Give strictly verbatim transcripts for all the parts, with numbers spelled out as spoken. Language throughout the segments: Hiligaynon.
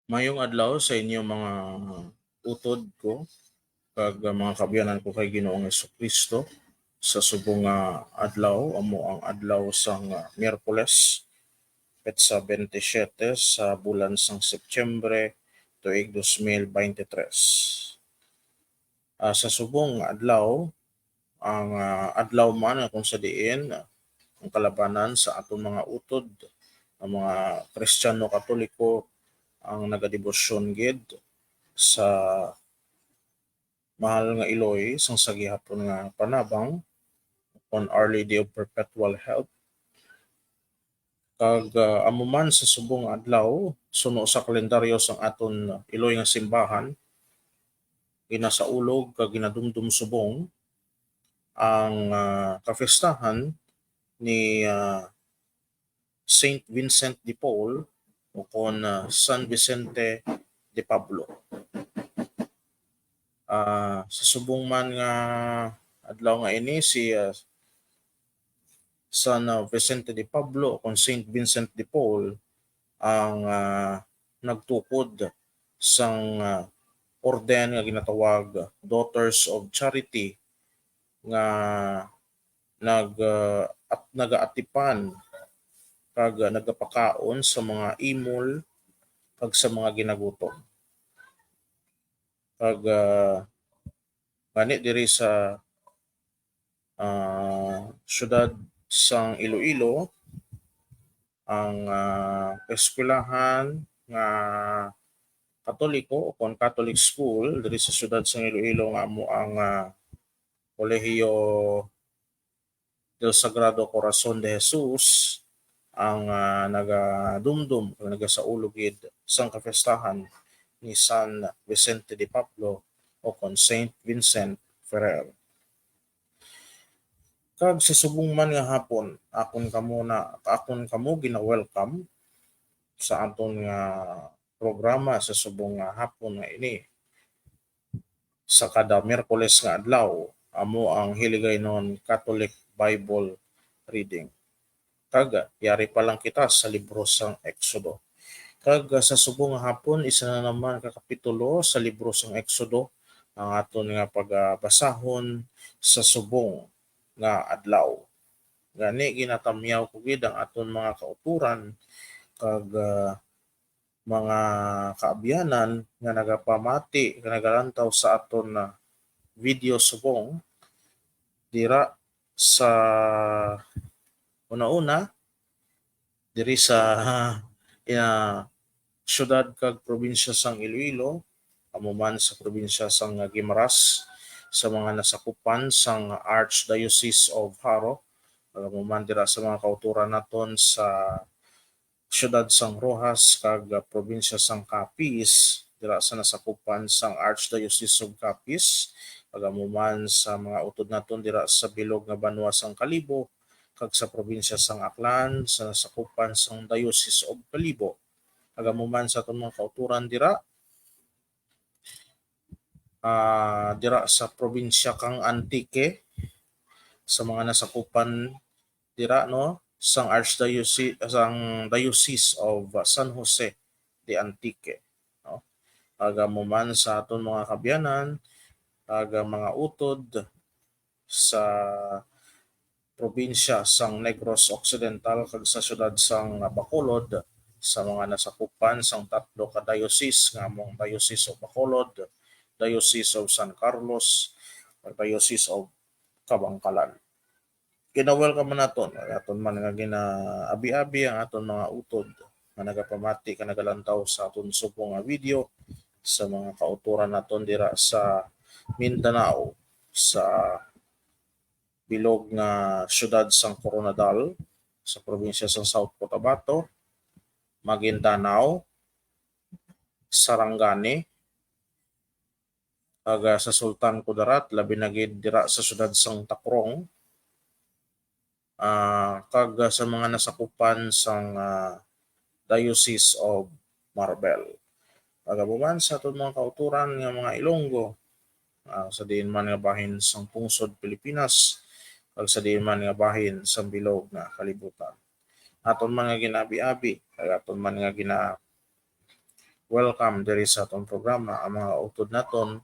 Mayong adlaw sa inyo, mga utod ko kag, ah, mga kaabyanan ko kay Ginoong Jesu-Cristo. Sa subong nga adlaw, amo ang adlaw sang, ah, Miyerkules, petsa twenty-seven sa bulan sang Setyembre, tuig dos mil veintitrés. Ah, sa subong nga adlaw, ang, ah, adlaw man nga kung sa diin, ah, ang kalabanan sa aton mga utod, ang mga Kristiyano Katoliko, ang nagadebosyon gid sa mahal nga iloy sang sa gihapon nga panabang, kon Our Lady of Perpetual Help. Kag, ah, amo man sa subong nga adlaw, suno sa kalendaryo sang aton iloy nga simbahan, ginasaulog kag ginadumdom subong ang, ah, kapistahan ni, ah, Saint Vincent de Paul, o kon, ah, San Vicente de Pablo. Ah, sa subong man nga adlaw nga ini, si, ah, San, ah, Vicente de Pablo o kon Saint Vincent de Paul ang, ah, nagtukod sang, ah, orden nga ginatawag Daughters of Charity, nga nag-, ah, at-, nagaatipan kag, ah, nagapakaon sa mga imol kag sa mga ginagutom. Kag, ah, gani diri sa, ah, siyudad sang Iloilo, ang, ah, eskwelahan nga Katoliko o kon Catholic school diri sa siyudad sang Iloilo nga amo ang, ah, Kolehiyo del Sagrado Corazon de Jesus ang, ah, nagadumdom o nagasaulog gid sang kapistahan ni San Vicente de Pablo o kon Saint Vincent Ferrer. Kag sa subong man nga hapon, akon kamo na, akon kamo gina-welcome sa aton nga programa sa subong nga hapon nga ini. Sa kada Miyerkules nga adlaw, amo ang Hiligaynon Catholic Bible Reading. Kag yari pa lang kita sa libro sang Exodo. Kag, ah, sa subong nga hapon, isa na naman ka kapitulo sa libro sang Exodo ang aton nga pagabasahon sa subong nga adlaw. Gani, ginatamyaw ko gid ang aton mga kautoran kag, ah, mga kaabyanan nga nagapamati, nga nagalantaw sa aton, ah, video subong dira sa una-una, diri sa, ah, siyudad kag probinsya sang Iloilo, amo man sa probinsya sang Guimaras, sa mga nasakupan sang Archdiocese of Jaro, amo man dira sa mga kautoran naton sa siyudad sang Roxas kag, ah, probinsya sang Capiz, dira sa nasakupan sang Archdiocese of Capiz, kag amo man sa mga utod naton dira sa bilog nga banwa sang Kalibo, kag sa probinsya sang Aklan, sa nasakupan sang Diocese of Kalibo, kag amo man sa aton mga kautoran dira, ah, dira sa probinsya kang Antique, sa mga nasakupan dira, no, sang Archdiocese, sang Diocese of, uh, San Jose de Antique, no? Kag amo man sa aton mga kaabyanan, kag mga utod sa probinsya sang Negros Occidental kag sa siyudad sang Bacolod, sa mga nasakupan sang tatlo ka diocese nga amo ang Diocese of Bacolod, Diocese of San Carlos, ug Diocese of Kabankalan. Gina-welcome man naton ang aton man nga ginaabi-abi ang aton mga utod nga nagapamati kag nagalantaw sa aton subong nga video, sa mga kautoran naton dira sa Mindanao, sa bilog nga siyudad sang Koronadal, sa probinsya sang South Cotabato, Maguindanao, Sarangani, kag, ah, sa Sultan Kudarat, labi na gid dira sa siyudad sang Tacronga, ah, kag, ah, sa mga nasakupan sang, ah, Diocese of Marbel. Kag amo man sa aton mga kautoran nga mga Ilonggo, ah, sa diin man nga bahin sang pungsod Pilipinas, kag sa diin man nga bahin sang bilog nga kalibutan. Aton man nga ginaabi-abi, kag aton man nga gina-, welcome diri sa atong programa. Ang mga utod naton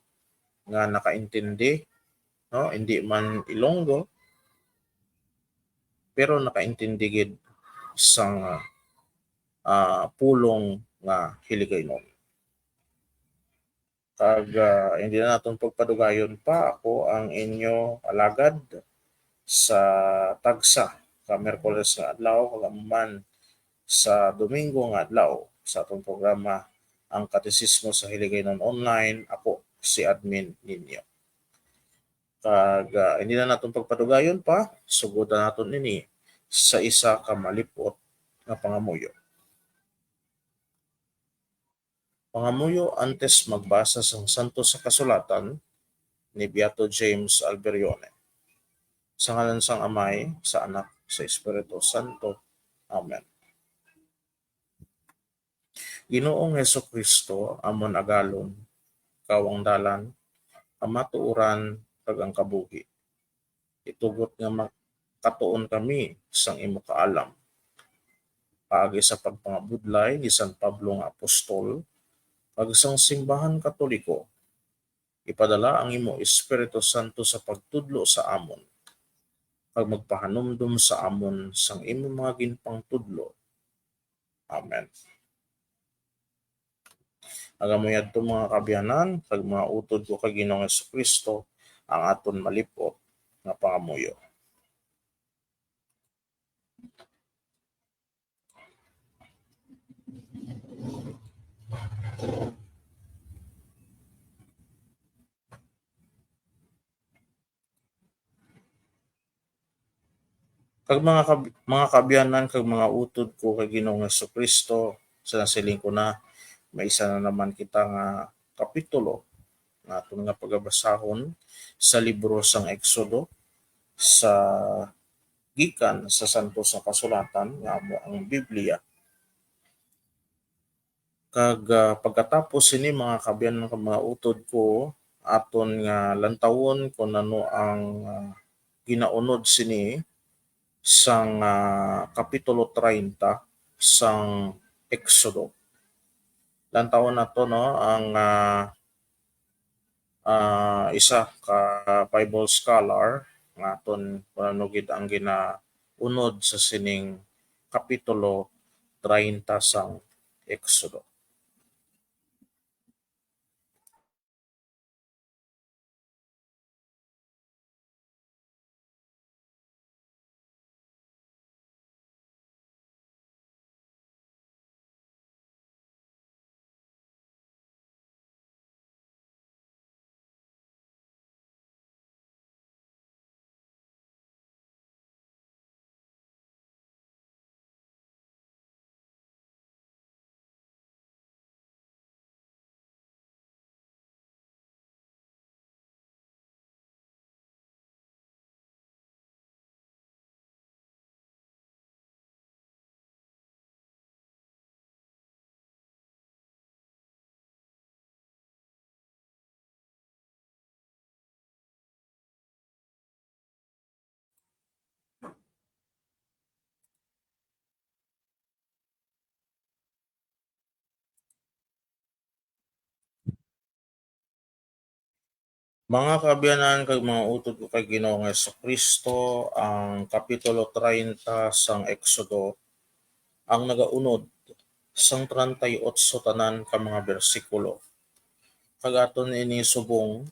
nga nakaintindi, no, hindi man Ilonggo, pero nakaintindi gid sang, ah, pulong nga Hiligaynon. Kag, ah, hindi na naton pagpadugayon pa, ako ang inyo alagad sa tagsa ka Miyerkules nga adlaw, kag amo man sa Domingo nga adlaw sa atong programa, ang Katesismo sa Hiligaynon Online. Ako si admin ninyo. Kag, ah, hindi na naton pagpadugayon pa, sugotan naton ini sa isa ka malip-ot nga pangamuyo. Pangamuyo antes magbasa sang Santo sa Kasulatan ni Beato James Alberione. Sa ngalan sang Amay, sa Anak, sa Espiritu Santo. Amen. Ginoong Jesu-Cristo, amon agalon, ikaw ang dalan, kamatuoran, kag ang kabuhi. Itugot nga makatuon kami sang imo kaalam. Paagi sa pagpangabudlay ni San Pablo nga apostol, kag sang simbahan Katoliko, ipadala ang imo Espiritu Santo sa pagtudlo sa amon, kag magpahanumdom sa amon sang imo mga ginpangtudlo. Amen. Aga mo yadto, mga kaabyanan, kag mga utod ko kay Ginoong Jesu-Cristo, ang aton malip-ot nga pangamuyo. Kag mga kab-, mga kaabyanan kag mga utod ko kay Ginoong Jesu-Cristo, sa nasiling ko na, may isa na naman kita nga kapitulo nga aton nga pagabasahon sa libro sang Exodo, sa gikan sa Santos nga Kasulatan nga amo ang Biblia. Kag, ah, pagkatapos sini, mga kaabyanan kag mga utod ko, aton nga lantawon kung ano ang, ah, ginaunod sini sang, ah, kapitulo treinta sang Exodo. Lantawon nato, no, ang, ah, ah, isa ka Bible scholar nga aton kung ano gid ang ginaunod sa sining kapitulo treinta sang Exodo. Mga kaabyanan kag mga utod ko kay Ginoong Jesu-Cristo, ang kapitulo treinta sang Exodo ang nagaunod sang treinta y ocho tanan ka mga bersikulo. Kag aton ini subong,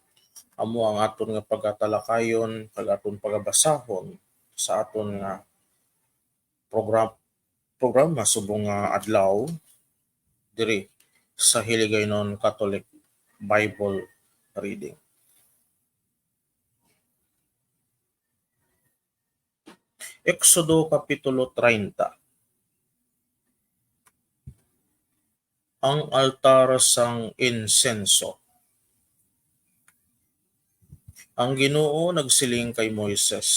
amo ang aton nga pagatalakayon kag aton pagabasahon sa aton nga program-, programa subong nga adlaw diri sa Hiligaynon Catholic Bible Reading. Exodo Kapitulo treinta. Ang altar sang insenso. Ang Ginoo nagsiling kay Moises,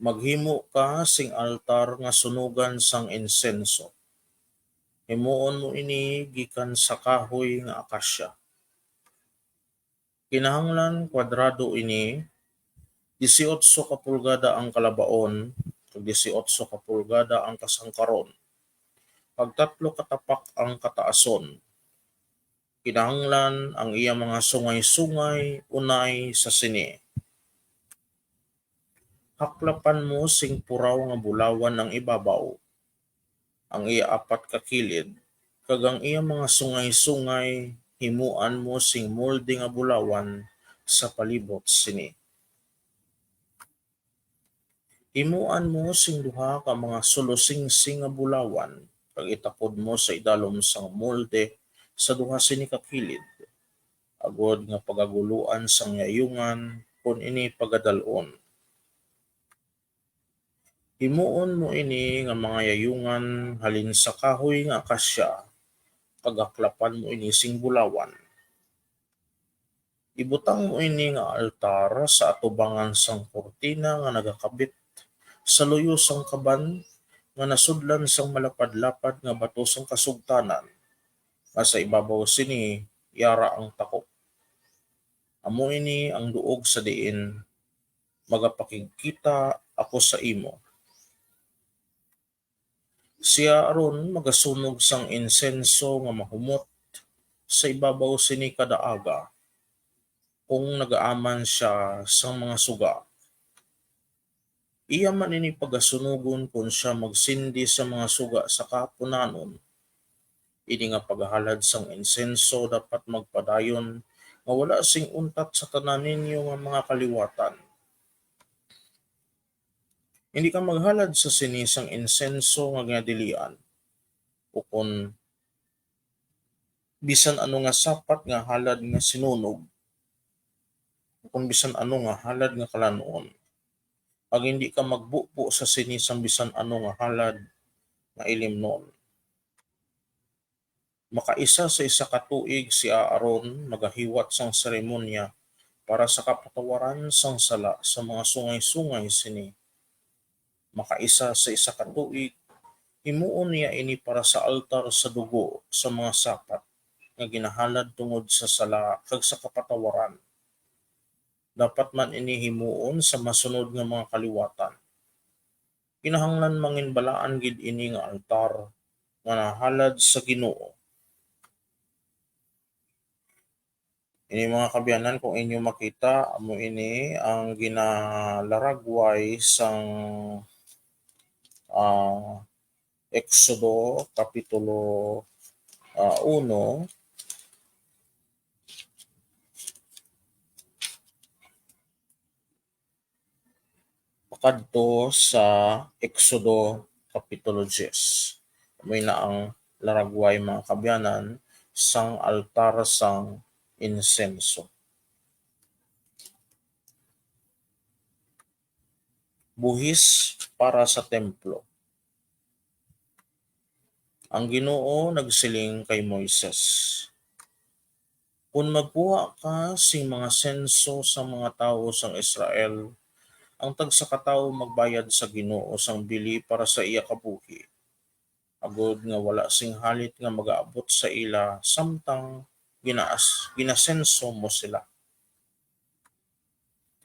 "Maghimo ka sing altar nga sunogan sang insenso. Himuon mo ini gikan sa kahoy nga akasya. Kinahanglan kwadrado ini, disiotso ka pulgada ang kalabaon, kag disiotso ka pulgada ang kasangkaron, kag tatlo ka tapak ang kataason. Kinahanglan ang iya mga sungay-sungay unay sa sini. Haklapan mo sing puraw nga bulawan ang ibabaw, ang iya apat ka kilid, kag ang iya mga sungay-sungay himuan mo sing molde nga bulawan sa palibot sini. Himuan mo sing duha ka mga sulosingsing nga bulawan, kag itapod mo sa idalom sang molde sa duha sini ka kilid, agod nga pagaguloan sang yayungan kon ini pagadal-on. Himuon mo ini nga mga yayungan halin sa kahoy nga akasya, kag haklapan mo ini sing bulawan. Ibutang mo ini nga altar sa atubangan sang kurtina nga nagakabit sa luyo sang kaban nga nasudlan sang malapad-lapad nga bato sang kasugtanan, nga sa ibabaw sini yara ang takop. Amo ini ang duog sa diin magapakigkita ako sa imo. Si Aaron magasunog sang insenso nga mahumot sa ibabaw sini kada aga, kung nagaaman sia sang mga suga. Iya man ini pagasunogon kon sia magsindi sa mga suga sa kahapunanon. Ini nga paghalad sang insenso dapat magpadayon nga wala sing untat sa tanan ninyo nga mga kaliwatan. Hindi ka maghalad sa sini sang insenso nga ginadilian, ukon bisan ano nga sapat nga halad nga sinunog, ukon bisan ano nga halad nga kalan-on, kag hindi ka magbubo sa sini sang bisan ano nga halad nga ilimnon. Makaisa sa isa ka tuig si Aaron magahiwat sang seremonya para sa kapatawaran sang sala sa mga sungay-sungay sini. Makaisa sa isa ka tuig, himuon niya ini para sa altar sa dugo sa mga sapat nga ginahalad tungod sa sala kag sa kapatawaran. Dapat man ini himuon sa masunod nga mga kaliwatan. Kinahanglan manginbalaan gid ini nga altar nga nahalad sa Ginoo. Ini, mga kaabyanan, kung inyo makita, amo ini ang ginalaragway sang, ah, Exodo Kapitulo, ah, uno. Pakadto sa Exodo Kapitulo diyes. Amo na ang laragway, mga kaabyanan, sang altar sang insenso. Buhis para sa templo. Ang Ginoo nagsiling kay Moises, "Kon magkuha ka sing mga senso sang mga tawo sang Israel, ang tagsa ka tawo magbayad sa Ginoo sang bili para sa iya kabuhi, agod nga wala sing halit nga magaabot sa ila samtang ginaas-, ginasenso mo sila.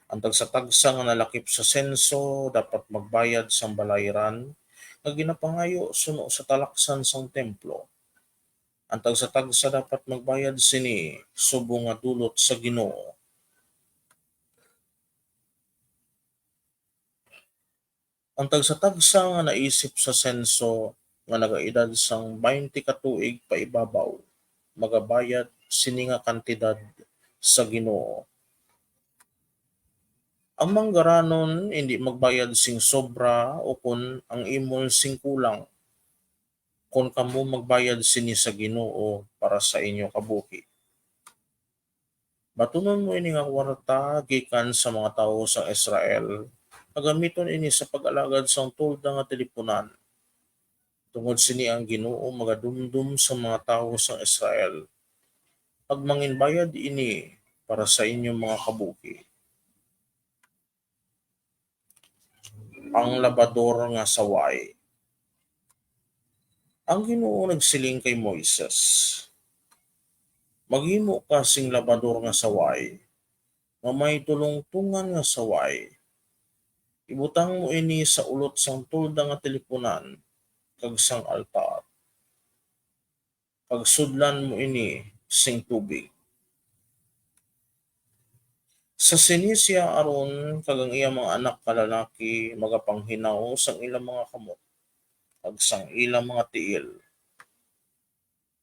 Ang tagsa-tagsa nga nalakip sa senso dapat magbayad sang balayran nga ginapangayo suno sa talaksan sang templo. Ang tagsa-tagsa dapat magbayad sini subong nga dulot sa Ginoo. Ang tagsa-tagsa nga naisip sa senso nga nagaedad sang baynte ka tuig paibabaw magabayad sini nga kantidad sa Ginoo. Ang manggaranon indi magbayad sing sobra ukon ang imol sing kulang, kon kamo magbayad sini sa Ginoo para sa inyo kabuhi. Batunon mo ini nga kuwarta gikan sa mga tawo sang Israel, nga gamiton ini sa pag-alagad sang tolda nga tilipunan. Tungod sini ang Ginoo magadumdom sa mga tawo sang Israel, kag manginbayad ini para sa inyo mga kabuhi." Ang labador nga saway. Ang Ginoo nagsiling kay Moises, "Maghimo ka sing labador nga saway, nga may tulongtongan nga saway. Ibutang mo ini sa ulot sang tolda nga tilipunan kag sang altar. Pagsudlan mo ini sing tubig. Sa sini si Aaron kag ang iya mga anak nga lalaki magapanghinaw sang ila mga kamot kag sang ila mga tiil.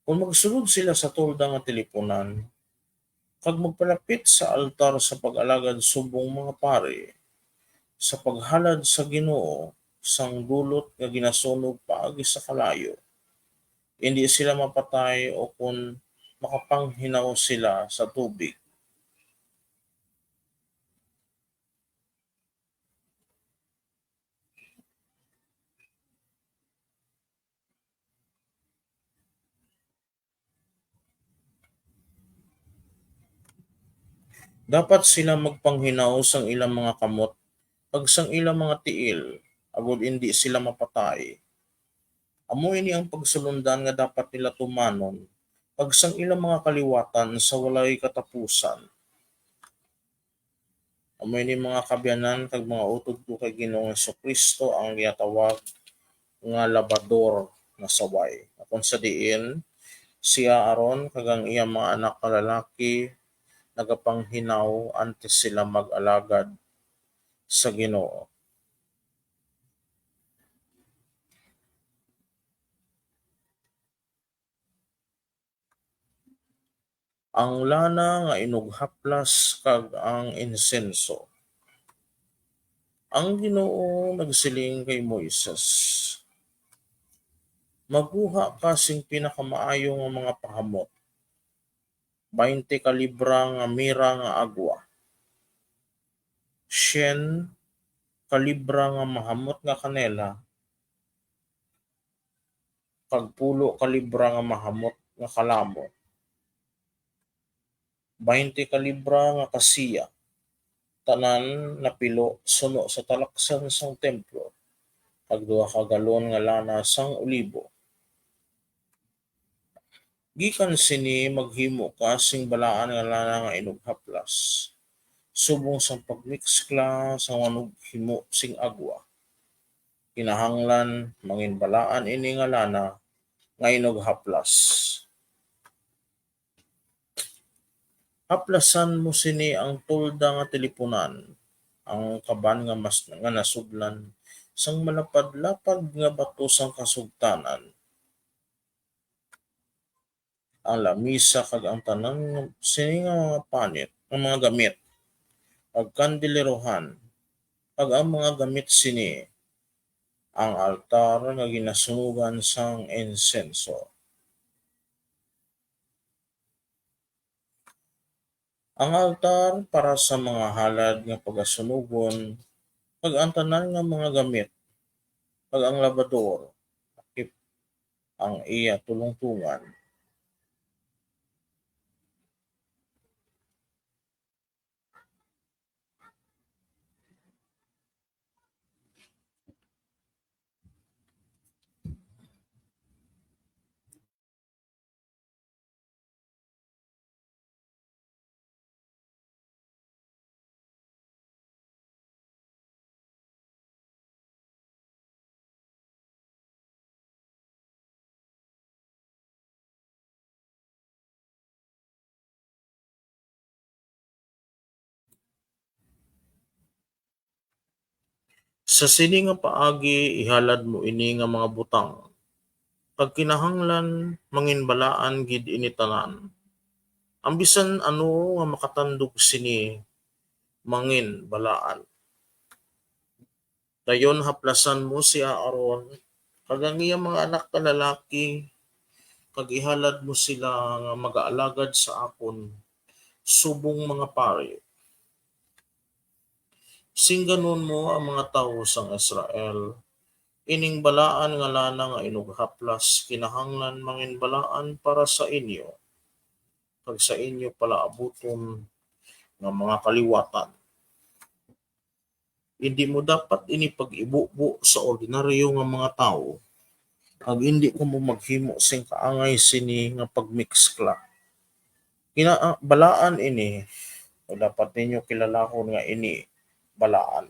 Kon magsulod sila sa tolda nga tilipunan, kag magpalapit sa altar sa pag-alagad subong mga pari, sa paghalad sa Ginoo sang dulot nga ginasunog paagi sa kalayo, indi sila mapatay o kon makapanghinaw sila sa tubig. Dapat sila magpanghinaw sang ilang mga kamot kag sang ilang mga tiil, agod indi sila mapatay. Amo ini ang pagsulondan nga dapat nila tumanon, kag sang ilang mga kaliwatan sa walay katapusan. Amo ini, mga kaabyanan kag mga utod ko kay Ginoong Jesu-Cristo, ang ginatawag nga labador nga saway, nga kon sa diin si Aaron kag ang iya mga anak nga lalaki nagapanghinaw antes sila mag-alagad sa Ginoo. Ang lana nga inughaplas kag ang insenso. Ang Ginoo nagsiling kay Moises, "Magkuha ka sing pinakamaayo nga mga pahamot, baynte ka libra nga mira nga agwa, syen ka libra nga mahamot nga kanela, kag pulo ka libra nga mahamot nga kalamon, baynte ka libra nga kasiya, tanan napilo suno sa talaksan sang templo, kag duha ka galon nga lana sang olibo. Gikan sini maghimo ka sing balaan nga lana nga inughaplas, subong sang pagmiskla sang manughimo sing agwa. Kinahanglan manginbalaan ini nga lana nga inughaplas. Haplasan mo sini ang tolda nga tilipunan, ang kaban nga mas, nga nasudlan sang malapad-lapad nga bato sang kasugtanan, ang lamisa kag ang tanan nga sini nga mga panit, ang mga gamit, ang kandelerohan, kag ang mga gamit sini, ang altar nga ginasunugan sang insenso. Ang altar para sa mga halad nga pagasunugon, kag ang tanan nga mga gamit, kag ang labador, ang iya tulongtongan. Sa sini nga paagi ihalad mo ini nga mga butang, kag kinahanglan manginbalaan gid ini tanan. Ang bisan ano nga makatandog sini manginbalaan. Dayon haplasan mo si Aaron kag ang iya mga anak nga lalaki, kag ihalad mo sila nga magaalagad sa akon subong mga pari. Singganon mo ang mga tawo sang Israel, ining balaan nga lana nga inughaplas kinahanglan manginbalaan para sa inyo kag sa inyo palaabuton nga mga kaliwatan. Indi mo dapat ini pag-ibubo sa ordinaryo nga mga tawo, kag indi kamo maghimo sing kaangay sini nga pagmiskla. Kina-, ah, balaan ini, kag dapat ninyo kilalahon nga ini balaan.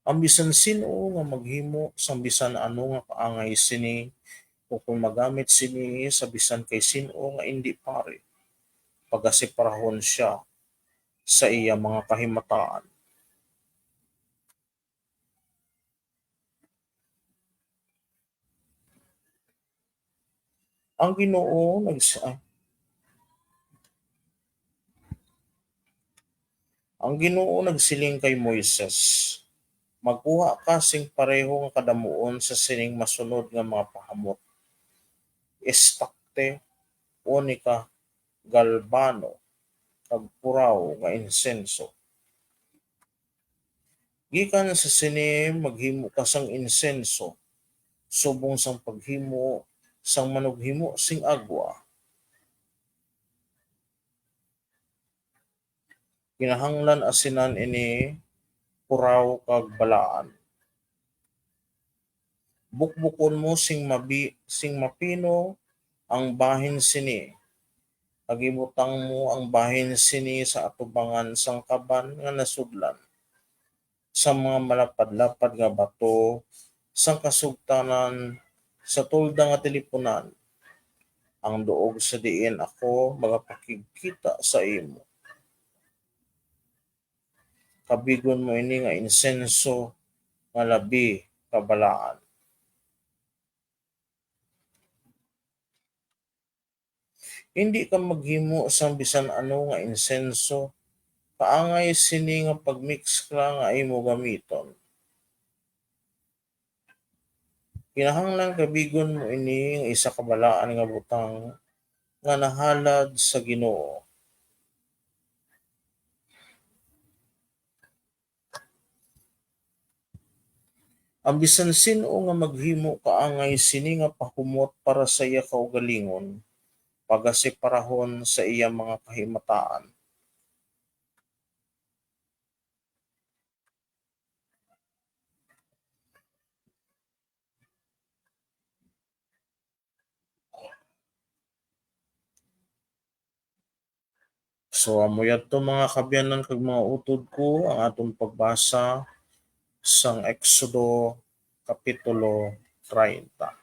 Ang bisan sin-o nga maghimo sang bisan ano nga kaangay sini ukon magamit sini sa bisan kay sin-o nga indi pari, pagaseparahon sia sa iya mga kahimataan. Ang Ginoo nags-, ah, ang Ginoo nagsiling kay Moises, "Magkuha ka sing pareho nga kadamuon sa sining masunod nga mga pahamot: estakte, onika, galbano, kag puraw nga insenso. Gikan sa sini maghimo ka sang insenso, subong sang paghimo sang manughimo sing agwa. Kinahanglan asinan ini puraw kag balaan. Bukbukon mo sing mabi-, sing mapino ang bahin sini, kag ibutang mo ang bahin sini sa atubangan sang kaban nga nasudlan, sa mga malapad-lapad nga bato sang kasugtanan sa tolda nga tilipunan, ang duog sa diin ako magapakigkita sa imo. Kabigon mo ini nga insenso nga labi kabalaan." Indi ka maghimo sang bisan ano nga insenso kaangay sini nga pagmeskla nga imo gamiton. Kinahanglan kabigon mo ini nga isa ka balaan nga butang nga nahalad sa Ginoo. Ang bisan sin-o nga maghimo kaangay sini nga pahumot para sa iya kaugalingon, pagaseparahon sa iya mga kahimataan. So, amo yadto, mga kaabyanan kag mga utod ko, ang aton pagbasa sang Exodo Kapitulo treinta.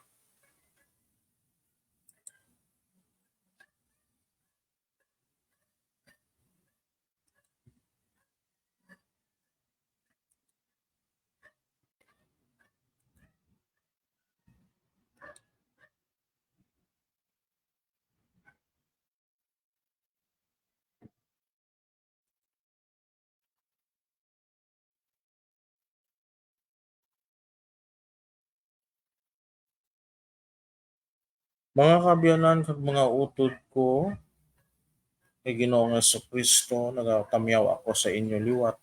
Mga kaabyanan kag mga utod ko kay Ginoong Jesu-Cristo, nagatamyaw ako sa inyo liwat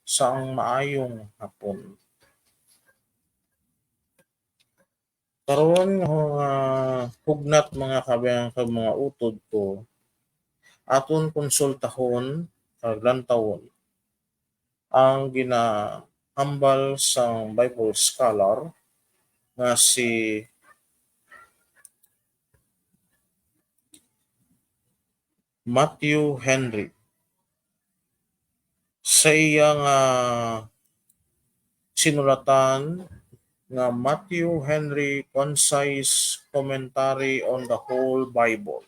sang maayong hapon. Karon nga, ah, hugnat, mga kaabyanan kag mga utod ko, aton konsultahon kag lantawon ang ginahambal sang Bible scholar nga si Matthew Henry. Sa iya nga sinulatan nga Matthew Henry Concise Commentary on the Whole Bible.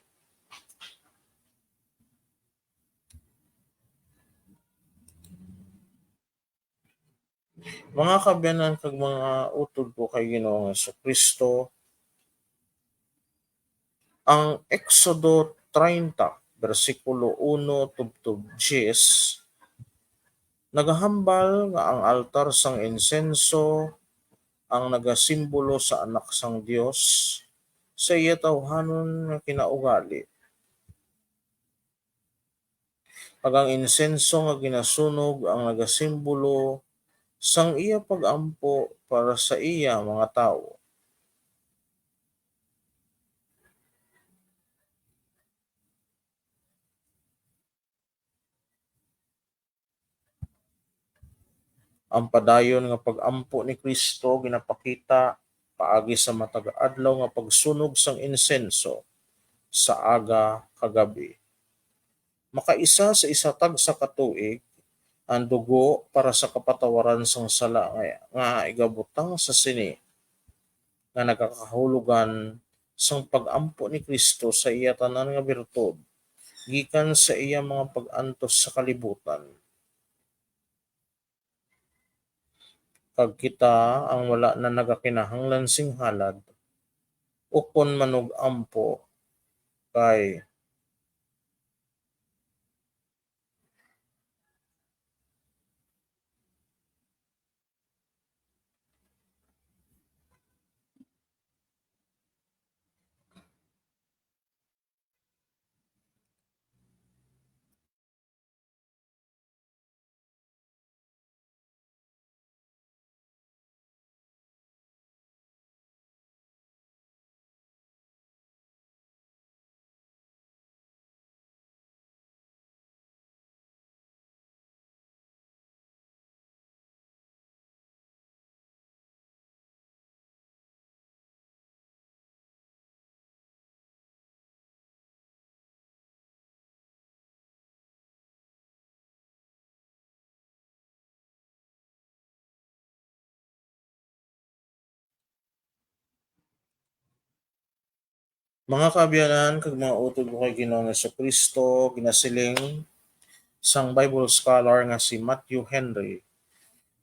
Mga kaabyanan kag mga utod ko kay Ginoong Jesu-Cristo, ang Exodo treinta, bersikulo uno tubtob diyes, nagahambal nga ang altar sang insenso ang nagasimbolo sa Anak sang Dios sa iya tawhanon nga kinaugali. Kag ang insenso nga ginasunog ang nagasimbolo sang iya pag-ampo para sa iya mga tawo. Ang padayon nga pag-ampo ni Cristo ginapakita paagi sa matag adlaw nga pagsunog sang insenso sa aga kag gab-i. Makaisa sa isa tagsa ka tuig ang dugo para sa kapatawaran sang sala nga, nga igabutang sa sini nga nagakahulugan sang pag-ampo ni Cristo sa iya tanan nga birtud gikan sa iya mga pag-antos sa kalibutan. Kag kita ang wala na nagakinahanglan sing halad ukon manug-ampo, kay Mga kaabyanan kag mga utod ko kay Ginoong Jesu-Cristo, ginasiling sang Bible scholar nga si Matthew Henry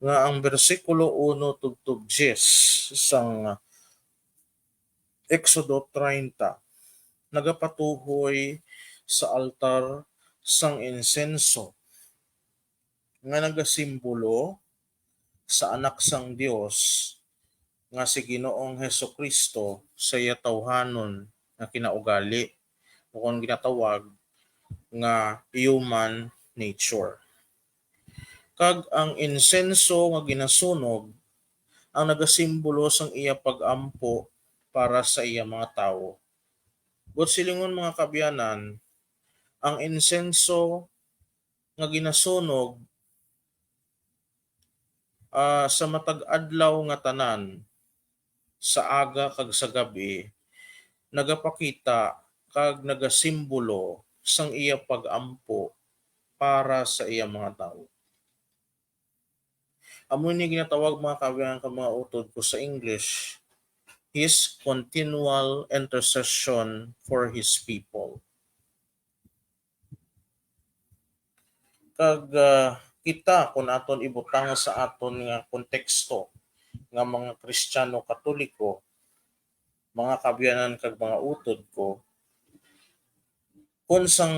nga ang bersikulo uno tubtob diyes sang Exodo treinta nagapatuhoy sa altar sang insenso nga nagasimbolo sa Anak sang Dios nga si Ginoong Jesu-Cristo sa iya tawhanon nga kinaugali, o kon ginatawag nga human nature. Kag ang insenso nga ginasunog ang nagasimbolo sang iya pag-ampo para sa iya mga tawo. Buot silingon, mga kaabyanan, ang insenso nga ginasunog, ah, sa matag adlaw nga tanan, sa aga kag sa gab-i, nagapakita kag nagasimbolo sang iya pag-ampo para sa iya mga tawo. Amo ni ginatawag, mga kaabyanan kag mga utod ko, sa English, his continual intercession for his people. Kag, ah, kita, kun aton ibutang sa aton nga konteksto nga mga Kristiyano Katoliko, mga kaabyanan kag mga utod ko, kun sang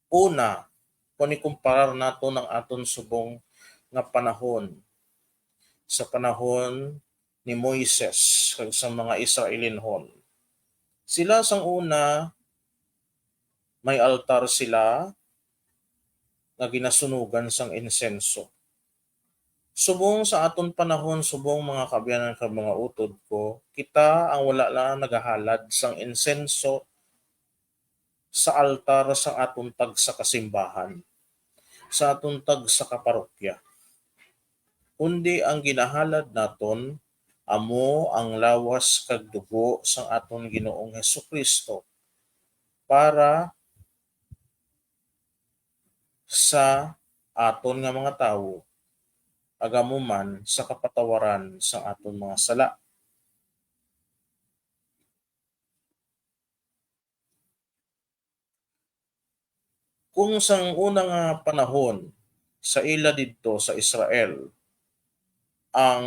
una, kun ikumparar naton ang aton subong nga panahon sa panahon ni Moises kag sa mga Israelinhon, sila sang una may altar sila nga ginasunugan sang insenso. Subong sa aton panahon, subong, mga kaabyanan kag mga utod ko, kita ang wala lang nagahalad sang insenso sa altar sang aton tagsa ka simbahan, sa aton tagsa ka parokya, kundi ang ginahalad naton amo ang lawas kag dugo sang aton Ginoong Jesu-Cristo para sa aton nga mga tawo, agamo man sa kapatawaran sang aton mga sala. Kung sang una nga panahon sa ila didto sa Israel, ang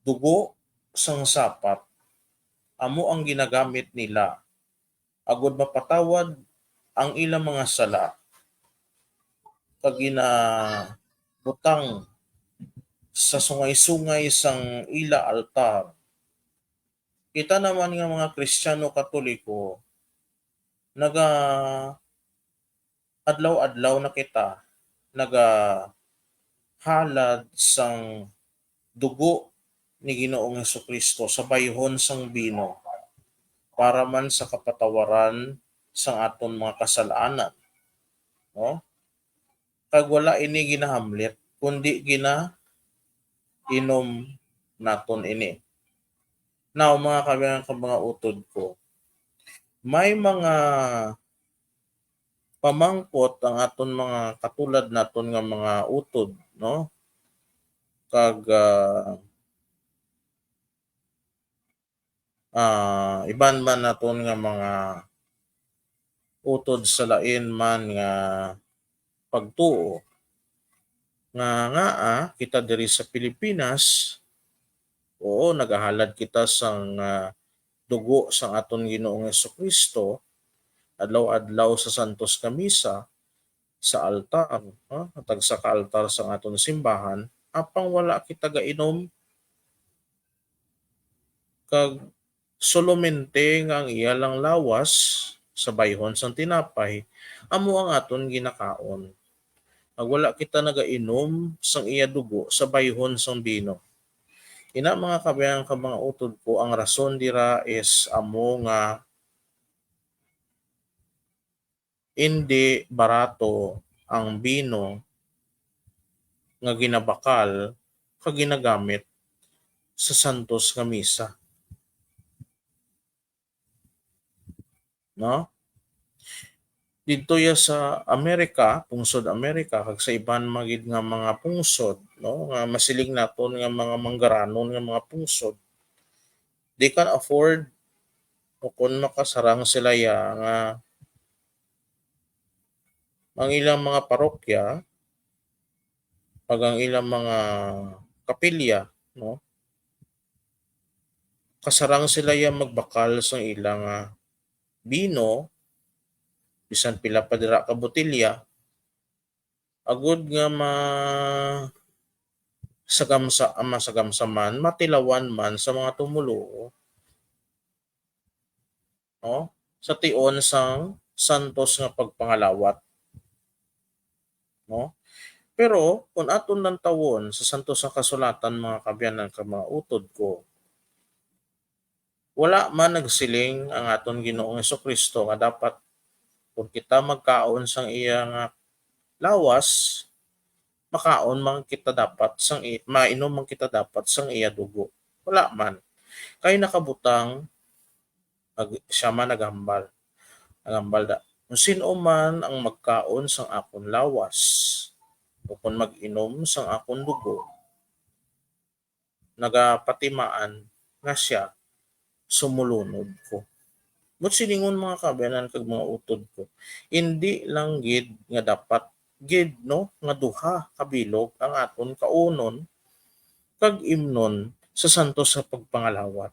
dugo sang sapat amo ang ginagamit nila agud mapatawad ang ila mga sala, kag ginabutang sa sungay-sungay sang ila altar. Kita naman nga mga Kristiyano Katoliko, naga adlaw-adlaw na kita nagahalad sang dugo ni Ginoong Jesu-Cristo sa bayhon sang bino para man sa kapatawaran sang aton mga kasalanan, no? Kag wala ini ginahamlit, kundi ginainom naton ini. Now, mga kaabyanan kag mga utod ko, may mga pamangkot ang aton mga katulad naton nga mga utod, no? Kag, ah, ah, iban man naton nga mga utod sa lain man nga pagtuo. Nga, nga, ah, kita diri sa Pilipinas, oo, nagahalad kita sang, ah, dugo sang aton Ginoong Jesu-Cristo adlaw-adlaw sa santos nga misa sa altar, ah, tagsa ka altar sang aton simbahan, apang wala kita gainom kag solamente nga ang iya lang lawas sa bayhon sang tinapay amo ang aton ginakaon. Kag wala kita nagainom sang iya dugo sa bayhon sang bino. Ina, mga kabayan kag mga utod ko, ang rason dira is amo nga indi barato ang bino nga ginabakal kag ginagamit sa santos nga misa. No? Didto ya sa Amerika, pungsod Amerika, kag sa iban man gid nga mga pungsod, no, nga masiling naton nga mga manggaranon nga mga pungsod, they can afford o kon makasarang sila ya nga ang ilang mga parokya, pag ang ilang mga kapilya, no, kasarang sila ya magbakal sang ilang, ah, bino, bisan pila pa dira ka botelya, agud nga ma-, sagamsa-, masagamsaman, matilawan man sa mga tumoluo, no, sa tion sang santos nga pagpangalawat, no? Pero kon aton lantawon sa Santos nga Kasulatan, mga kaabyanan kag mga utod ko, wala man nagsiling ang aton Ginoong Jesu-Cristo nga dapat kon kita magkaon sang iya nga lawas, makaon man kita dapat sang i-, mainom man kita dapat sang iya dugo. Wala man. Kay nakabutang, ag-, siya man naghambal. Naghambal da, "Kung sino man ang magkaon sang akon lawas, o kon mag-inom sang akon dugo, nagapatimaan nga sia sumulunod ko." But silingon, mga kaabyanan kag mga utod ko, indi lang gid nga dapat gid, no, nga duha ka bilog ang aton kaunon kag imnon sa santos nga pagpangalawat,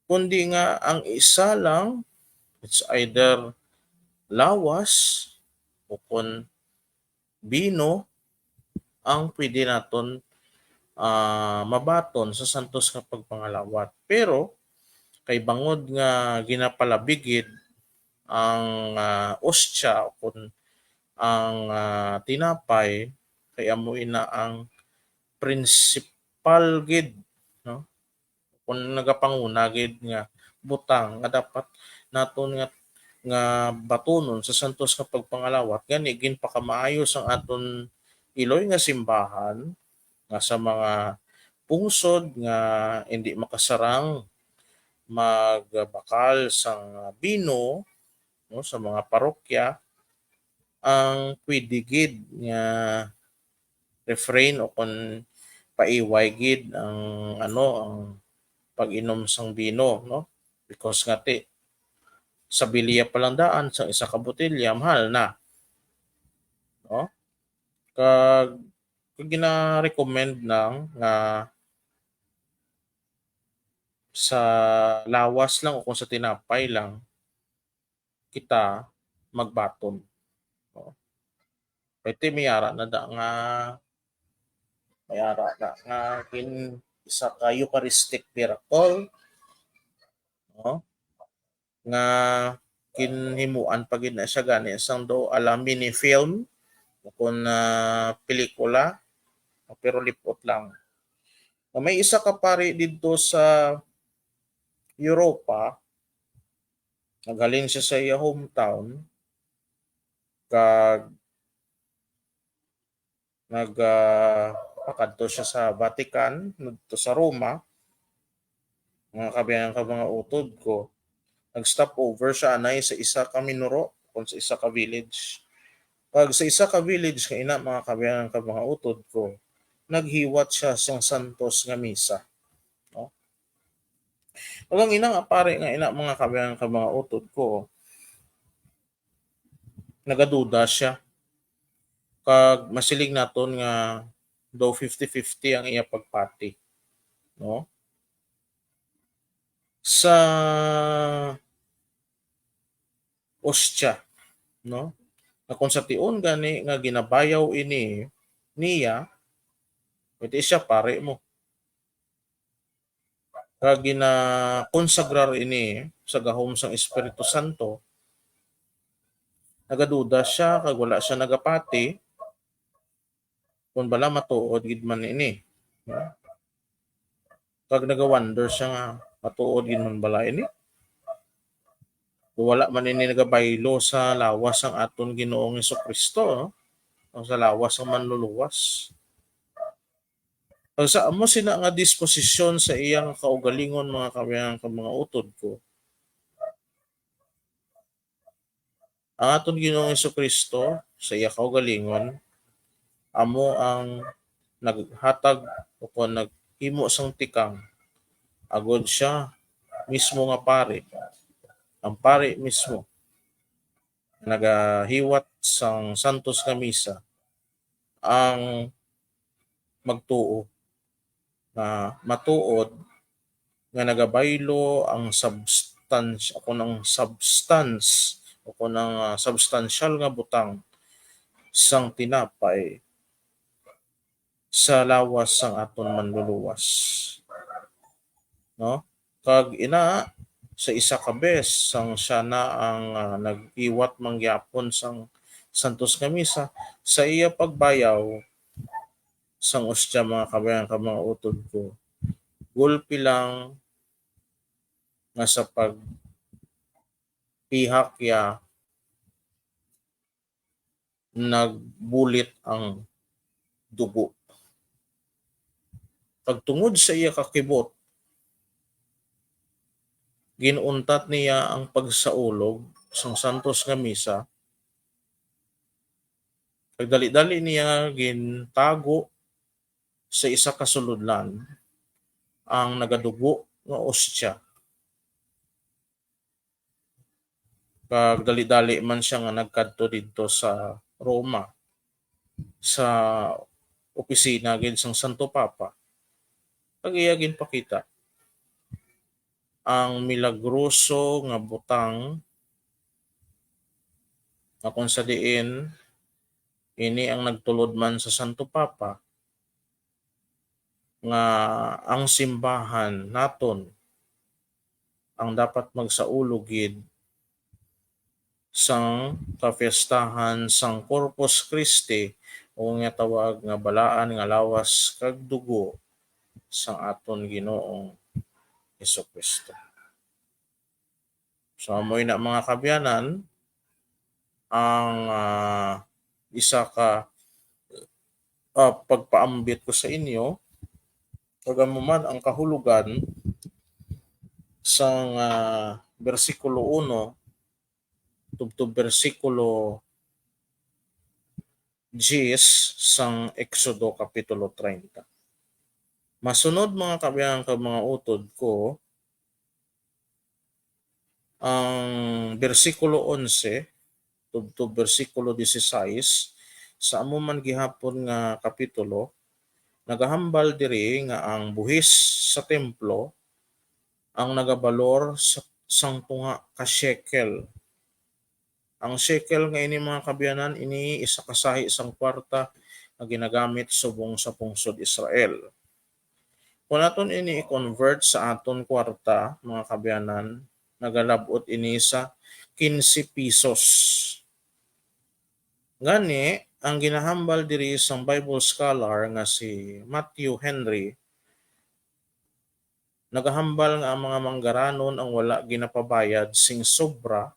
kundi nga ang isa lang, it's either lawas o kon bino ang pwede naton, ah, mabaton sa santos nga pagpangalawat. Pero kay bangod nga ginapalabi gid ang, ah, ostya o kon ang, ah, tinapay, kay amo ina ang prinsipal gid, no? Kung nagapanguna gid nga butang nga dapat naton nga, nga batunon sa santos nga pagpangalawat, gani ginpakamaayo sang aton iloy nga simbahan nga sa mga pungsod nga indi makasarang magbakal sang bino, no, sa mga parokya, ang pwede gid nga refrain o kon paiway gid ang, ano, ang pag-inom sang bino, no? Because nga ti, sa bilya pa lang daan sang isa ka botelya, mahal na. No? Kag, kag gina-recommend nang nga sa lawas lang o kung sa tinapay lang kita magbaton. No? Kay ti may ara na da nga, may ara na nga gin-, isa ka Eucharistic miracle, no? Nga ginhimuan pa gid na siya gani sang do ala mini film o kon, ah, pelikula, pero lipot lang. Nga may isa ka pari didto sa Europa, naghalin siya sa iya hometown, kag nag, ah, pakadto siya sa Vatican, ngadto sa Roma, mga kaabyanan kag mga utod ko. Nag-stop over siya anay sa isa ka minuro, kon sa isa ka village. Kag sa isa ka village nga ina, mga kaabyanan kag mga utod ko, naghiwat siya sang santos nga misa. No? Ug ang ina nga pari nga ina, mga kabyan, ka mga utod ko, nagaduda siya. Kag masiling naton nga daw fifty fifty ang iya pagpati, no? Sa ostya, no? Nga kung sa tion gani nga ginabayaw ini niya, pwede siya pari mo. Kag ginakonsagrar ini sa gahom sang Espiritu Santo, nagaduda siya kag wala siya nagapati kon bala matuod gid man ini. Kag nagawonder siya nga matuod gid man bala ini. Wala man ini nagabaylo sa lawas sang aton Ginoong Jesu-Cristo, no? O sa lawas sang Manluluwas. Ang sa amo sina nga disposisyon sa iya nga kaugalingon, mga kabyan, ka mga utod ko, ang aton Ginoong Jesu-Cristo sa iya kaugalingon amo ang naghatag o kon naghimo sang tikang, agod siya mismo nga pari, ang pari mismo nagahiwat sang santos nga misa, ang magtuo nga matuod nga nagabaylo ang substance, o kon ang substance, o kon ang, ah, substansyal nga butang sang tinapay sa lawas sang aton Manluluwas, no? Kag ina, sa isa ka bes, sang siya na ang, ah, nag-iwat mangyapon sang santos nga misa, sa iya pagbayaw sang ostya, mga kabyan, ka mga utod ko, gulpi lang nga sa pagpihak ya nagbulit ang dugo. Kag tungod sa iya kakibot, gin-untat niya ang pagsaulog sang santos nga misa, kag dali-dali niya gintago sa isa ka sulodlan ang nagadugo nga ostya. Kag dali-dali man siya nga nagkadto didto sa Roma, sa opisina gid sang Santo Papa. Kag iya ginpakita ang milagroso nga butang nga kung sa diin ini ang nagtulod man sa Santo Papa, nga ang simbahan naton ang dapat magsaulog gid sang kapiestahan sang Corpus Christi, o nga tawag nga balaan nga lawas kag dugo sang aton Ginoong Jesu-Cristo. So, amo ina, mga kabyanan, ang, ah, isa ka, ah, pagpaambit ko sa inyo, kag amo man ang kahulogan sang, ah, bersikulo uno tubtob bersikulo diyes sang Exodo kapitulo treinta. Masunod, mga kabyanan kag mga utod ko, ang bersikulo onse tubtob bersikulo dieciséis sa amo man gihapon nga kapitulo, nagahambal diri nga ang buhis sa templo ang nagabalor sa, sang tunga ka shekel. Ang shekel nga ini, mga kabyanan, ini isa ka sahi sang kwarta nga ginagamit subong sa pungsod Israel. Kung aton ini i-convert sa aton kwarta, mga kabyanan, nagalab-ot ini sa quince pesos. Gani, ang ginahambal diri sang Bible scholar nga si Matthew Henry, nagahambal nga ang mga manggaranon ang wala ginapabayad sing sobra,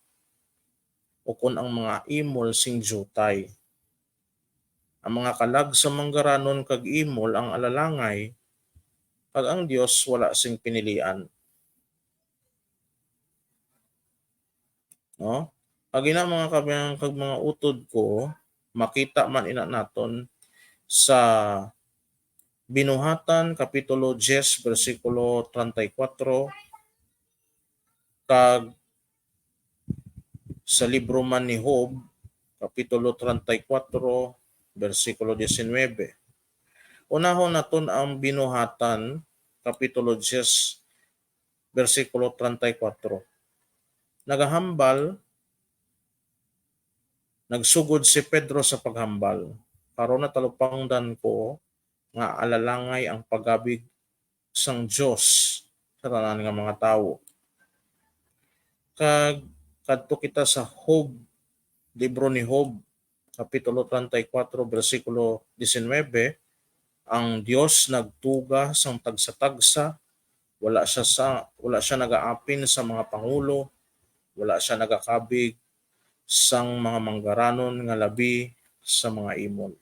ukon ang mga imol sing diutay. Ang mga kalag sa manggaranon kag imol ang alalangay, kag ang Dios wala sing pinilian. No? Kag ina, mga kabyanan kag mga utod ko, makita man ina naton sa Binuhatan, kapitulo diyes, bersikulo treinta y cuatro, kag sa libro man ni Job, Kapitulo treinta y cuatro, bersikulo diecinuebe. Unahon naton ang Binuhatan, Kapitulo dies, bersikulo treinta y cuatro. Nagahambal, nagsugod si Pedro sa paghambal, "Karon natalupangdan ko nga alalangay ang pag-abig sang Dios sa tanan nga mga tawo." Kag kadto kita sa Job, libro ni Job, Kapitulo treinta y cuatro, bersikulo diecinuebe, "Ang Dios nagtuga sang tagsa-tagsa, wala siya sa, wala siya nagaapin sa mga pangulo, wala siya nagakabig sang mga manggaranon nga labi sa mga imol."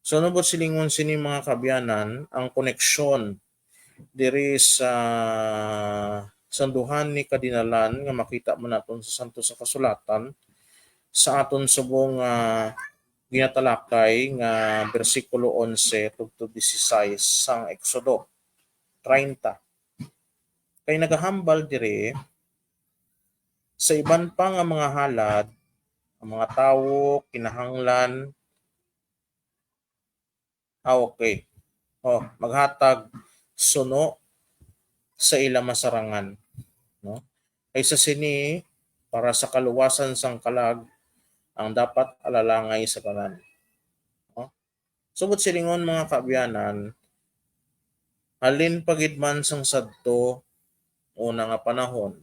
So, ano ba silingon sini, mga kaabyanan, ang koneksyon diri sa sanduhan ni kadinalan nga makita man naton sa Santos nga Kasulatan sa aton subong nga ginatalakay nga bersikulo onse tubtob dieciséis sang Exodo treinta. Kay nagahambal diri, sa iban pa nga mga halad, ang mga tawo kinahanglan, ah, okay. Oh, maghatag suno sa ila masarangan, no? Kay sa sini, para sa kaluwasan sang kalag, ang dapat alalangay sa tanan. No? Subot silingon, mga kaabyanan, halin pa gid man sang sadto una nga panahon,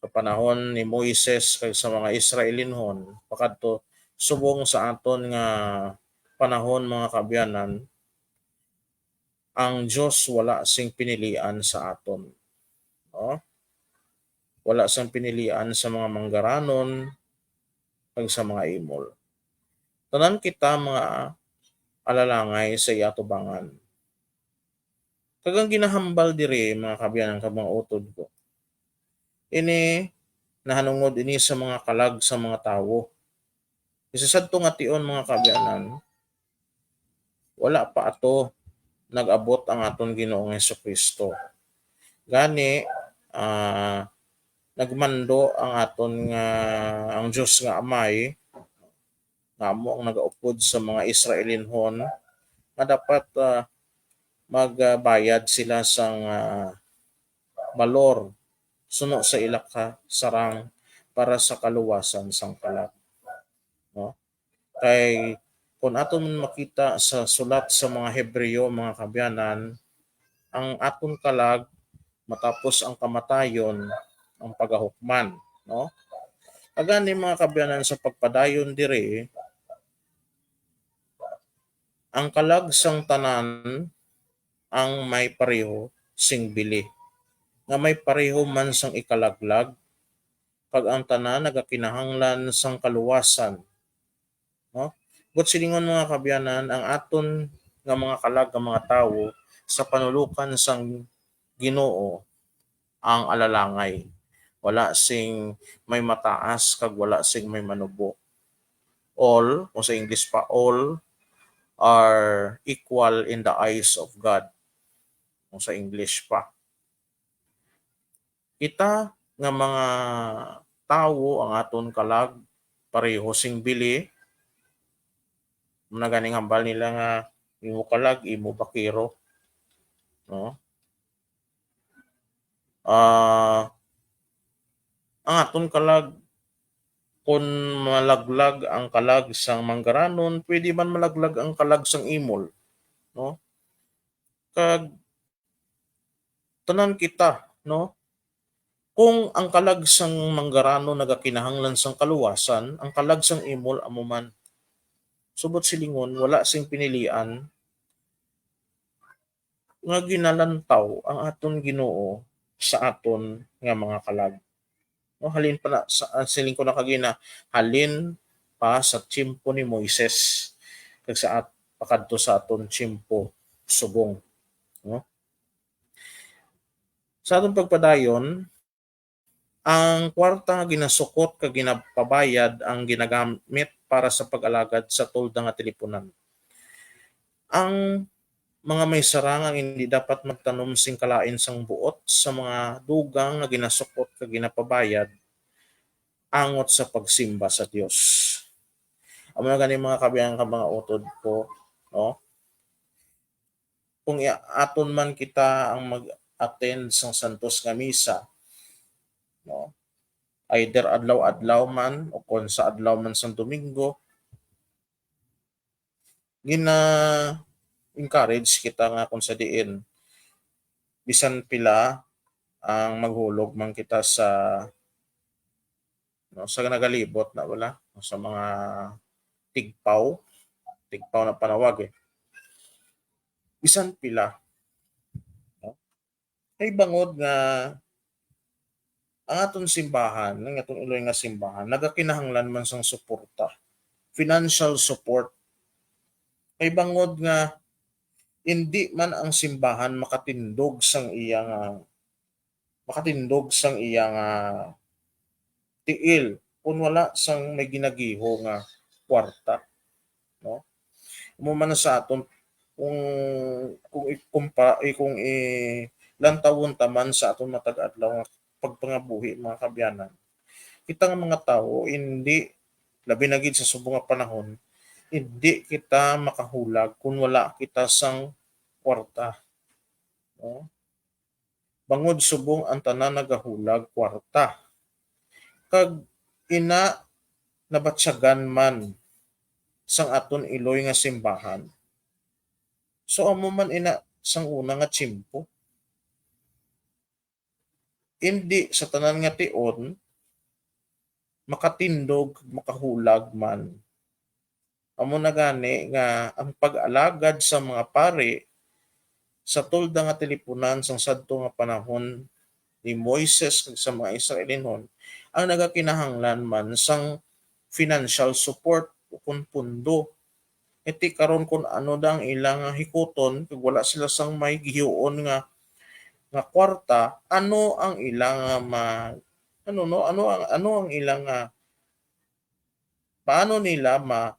sa panahon ni Moises kag sa mga Israelinhon, pakadto subong sa aton nga panahon, mga kaabyanan, ang Dios wala sing pinilian sa aton. No? Wala sang pinilian sa mga manggaranon kag sa mga imol. Tanan kita mga alalangay sa iya atubangan. Kag ang ginahambal diri, mga kaabyanan kag mga utod ko, ini nahanungod ini sa mga kalag sa mga tawo. Isa sadto nga tion, mga kaabyanan, wala pa ato nag-abot ang aton Ginoong Jesu-Cristo. Gani, ah, nagmando ang aton nga, ang Dios nga Amay, nga amo ang nagaupod sa mga Israelinhon, nga dapat, ah, magbayad sila sang, ah, balor suno sa ila ka sarang para sa kaluwasan sang kalag. No? Kay kun aton man makita sa sulat sa mga Hebreo, mga kaabyanan, ang aton kalag matapos ang kamatayon, ang pagahukman, no? Agani, mga kaabyanan, sa pagpadayon diri, ang kalag sang tanan ang may pareho sing bili, nga may pareho man sang ikalaglag, kag ang tanan nagakinahanglan sang kaluwasan. No? Buot silingon, mga kaabyanan, ang aton nga mga kalag nga mga tawo sa panulokan sang Ginoo ang alalangay. Wala sing may mataas kag wala sing may manubo. All, kung sa English pa, all are equal in the eyes of God. Kung sa English pa. Kita nga mga tawo, ang aton kalag pareho sing bili. Mao na ganing hambal nila nga imo kalag, imo bakero. No? Ah, ang aton kalag, kun malaglag ang kalag sang manggaranon, pwede man malaglag ang kalag sang imol, no? Kag tanan kita, no? Kung ang kalag sang manggaranon nagakinahanglan sang kaluwasan, ang kalag sang imol amo man. Subot silingon, wala sing pinilian nga ginalantaw ang aton Ginoo sa aton nga mga kalag. No, halin pa na, sa, ah, siling ko na kagina, halin pa sa tiyempo ni Moises kag sa at-, pakadto sa aton tiyempo subong. No? Sa aton pagpadayon, ang kwarta nga ginasukot kag ginapabayad ang ginagamit para sa pag-alagad sa tolda nga tilipunan. Ang mga may sarang ang hindi dapat magtanom sing kalain sang buot sa mga dugang nga ginasukot kag ginapabayad angot sa pagsimba sa Dios. Amo na gani, mga kaabyanan kag mga utod ko, no? Kung i-, aton man kita ang mag-attend sang santos nga misa, no? Either adlaw-adlaw man o kon sa adlaw man sang Domingo, gina-encourage kita nga kung sa diin, bisan pila ang maghulog man kita sa, no, sa nagalibot na wala, sa mga tigpaw, tigpaw na panawag eh. Bisan pila, no? Kay bangod nga ang aton simbahan, ang aton iloy nga simbahan, nagakinahanglan man sang suporta, financial support. Kay bangod nga hindi man ang simbahan makatindog sang iya nga, makatindog sang iya nga tiil kung wala sang may ginagiho nga kwarta, no? Amo man sa aton, kung, kung i-, kumpa-, eh, kung ilantawon ta man sa aton matag adlaw nga pagpangabuhi, mga kaabyanan, kita nga mga tawo, hindi, labi na gid sa subong nga panahon, hindi kita makahulag kung wala kita sang kwarta, no? Bangod subong ang tanan nagahulag kwarta, kag ina nabatyagan man sang aton iloy nga simbahan. So, amo man ina sang una nga tiyempo. Indi sa tanan nga tion makatindog, makahulag man. Amo na gani nga ang pag-alagad sa mga pari sa tolda nga tilipunan sang sadto nga panahon ni Moises kag sa mga Israelinhon ang nagakinahanglan man sang financial support ukon pondo. Iti karon, kun ano da ang ila nga hikuton kag wala sila sang may gihiuon nga, nga kwarta, ano ang ila nga ma-, ano, no? Ano ang, ano ang ila nga, paano nila ma-,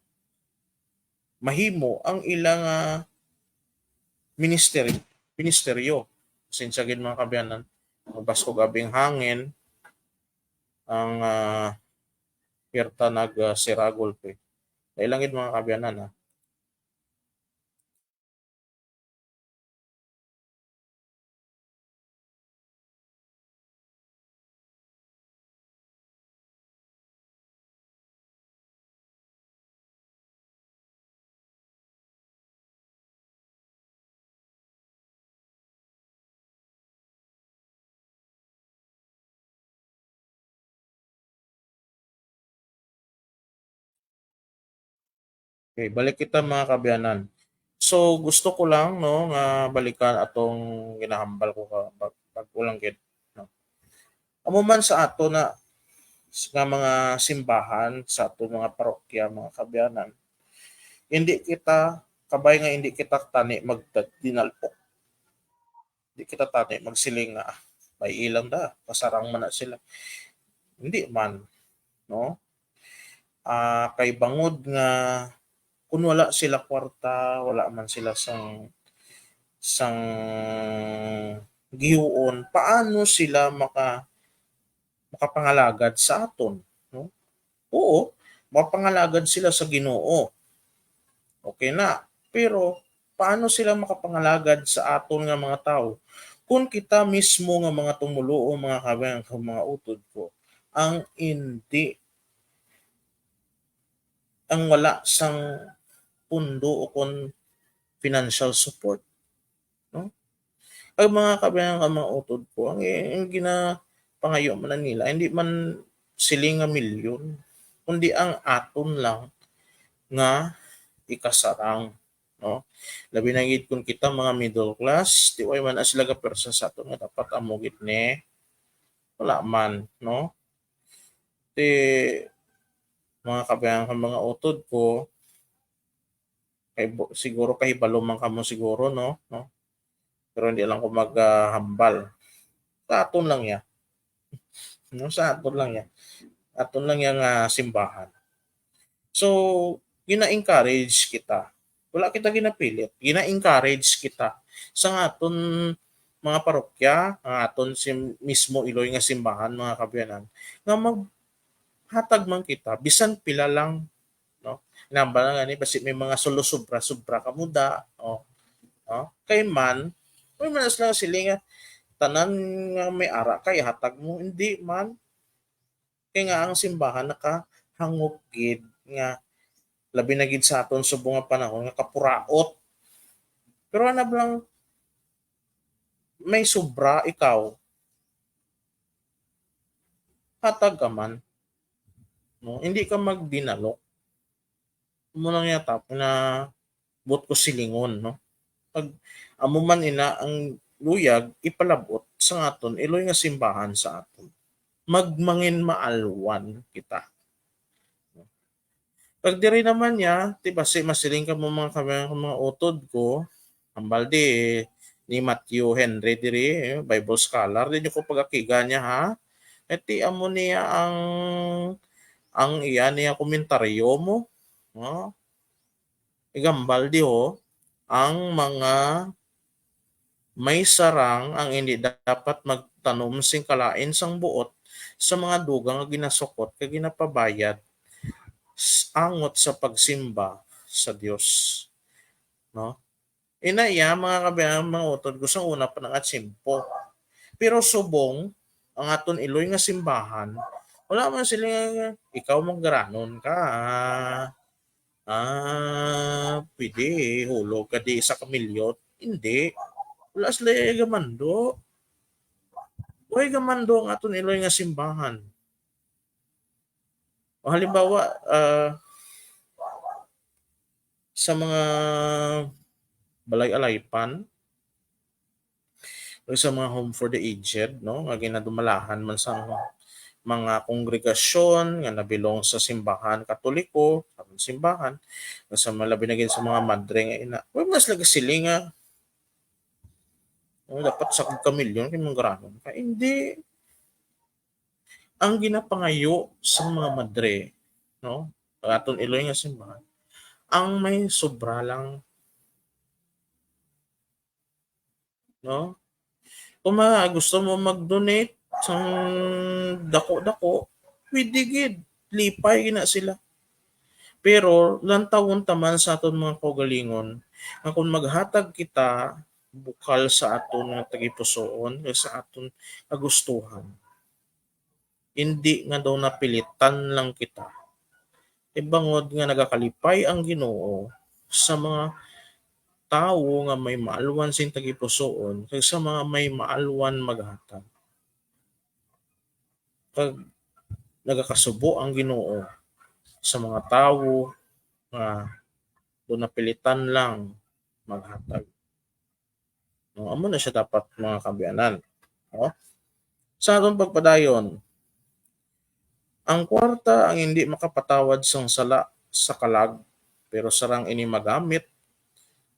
mahimo ang ila nga minister-, ministeryo? Pasensya gid, mga kaabyanan, mabaskog abi ang hangin, ang, ah, pirta nag, ah, sira gulpi. Dahil lang gid, mga kaabyanan, ha. Okay, balik kita, mga kaabyanan. So, gusto ko lang, no, nga balikan atong ginahambal ko ka, bag-, bag-o lang gid, no. Amo man sa ato na, nga mga simbahan, sa ato mga parokya, mga kaabyanan, hindi kita, kabay nga hindi kita tani magdinalpok. Di kita tani magsiling nga, "Ah, may ilang da, pasarang man na sila." Hindi man, no? Ah, kay bangod nga kung wala sila kwarta, wala man sila sang, sang gihuon, paano sila maka-, makapangalagad sa aton, no? Oo, mapangalagad sila sa Ginoo. Okay na. Pero paano sila makapangalagad sa aton nga mga tawo kung kita mismo nga mga tumoluo, mga kaabyanan, kag mga utod ko, ang indi, ang wala sang pundo o kon financial support, no? Ang mga kaabyanan, ang mga utod ko, ang, ang ginapangayo man na nila, hindi man siling nga milyon, kundi ang aton lang nga ikasarang, no? Labi na gid kung kita mga middle class, di way man na sila gapersa sa aton nga dapat amo gid ni, wala man, no? Ti, mga kaabyanan, mga utod ko, kay bu-, siguro kahibalo man kamo siguro, no? No? Pero hindi lang ko maghambal. Sa aton lang ya. No, sa aton lang ya. Aton lang ya nga simbahan. So, gina-encourage kita Wala kita ginapilit. Gina-encourage kita sa aton mga parokya, ang aton sim-, mismo iloy nga simbahan, mga kaabyanan, nga maghatag man kita, bisan pila lang, no? Hinambal na gani, basi may mga sulo sobra-sobra kamo da, o, no? Kay man, may man sila nga siling nga, tanan nga may ara kay hatag mo, hindi man. Kay nga ang simbahan nakahangop gid nga, labi na gid sa aton subong nga panahon, nga kapuraot. Pero ano ba lang, may sobra ikaw, hatag ka man. No? Hindi ka magdinalok. Mo lang yata na buot ko silingon, no? Pag amo man ina ang luyag, ipalabot sa aton iloy nga simbahan sa aton. Magmangin maalwan kita. Pag diri naman niya, ti basi masiling ka mo mga kami-, mga utod ko, hambal di ni Matthew Henry diri, eh, Bible scholar, di nyo ko pag-akiga niya, ha? Eh, ti amo niya ang, ang iya niya komentaryo mo, no? Igambal di ho, ang mga may sarang ang hindi dapat magtanom sing kalain sang buot sa mga dugang nga ginasukot kag ginapabayad s-, angot sa pagsimba sa Dios. No? Ina iya, mga kabayan, mga utod ko, sa una pa nga tiyempo. Pero subong ang aton iloy nga simbahan, wala man sila nga, "Ikaw manggaranon ka, ah, pwede hulog ka di sa kamilyon." Hindi. Wala sila gamando. Way gamando ang aton iloy nga simbahan. O halimbawa, ah, sa mga balay-alaypan, o sa mga home for the aged, no, nga ginadumalahan man sa mga kongregasyon nga nabilong sa simbahan Katoliko, sa simbahan, nga sa mga labi na gid sa mga madre nga ina. Well, mas lagi sila nga, oh, dapat sa kamilyon kay manggaranon ka. Hindi. Ang ginapangayo sa mga madre, no, ang aton iloy nga simbahan, ang may sobra lang, no? Kung mga gusto mo mag-donate sang dako-dako, pwede gid, lipay gina sila. Pero lantawon ta man sa aton mga kaugalingon nga kung maghatag kita bukal sa aton nga tagipusoon kag sa aton kagustuhan, indi nga daw napilitan lang kita. Kay bangod nga nagakalipay ang Ginoo sa mga tawo nga may maalwan sing tagipusoon kag sa mga may maalwan maghatag. Kag nagakasubo ang Ginoo sa mga tawo nga daw napilitan lang maghatag. No, amo na siya dapat, mga kaabyanan. No? Sa aton pagpadayon, ang kwarta ang hindi makapatawad sang sala sa kalag, pero sarang ini magamit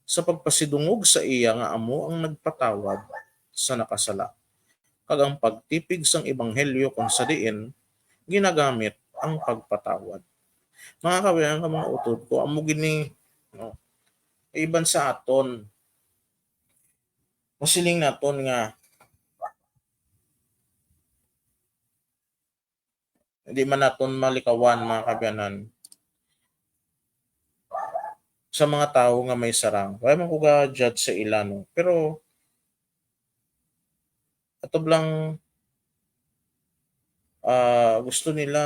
sa pagpasidungog sa iya nga amo ang nagpatawad sa nakasala, kag ang pagtipig sang ebanghelyo kon sa diin ginagamit ang pagpatawad. Mga kaabyanan, mga utod ko, amo gini, no, iban sa aton, masiling naton nga hindi man naton malikawan, mga kaabyanan, sa mga tawo nga may sarang. Wala man ko ga-judge sa ila, no? Pero ato lang, ah, gusto nila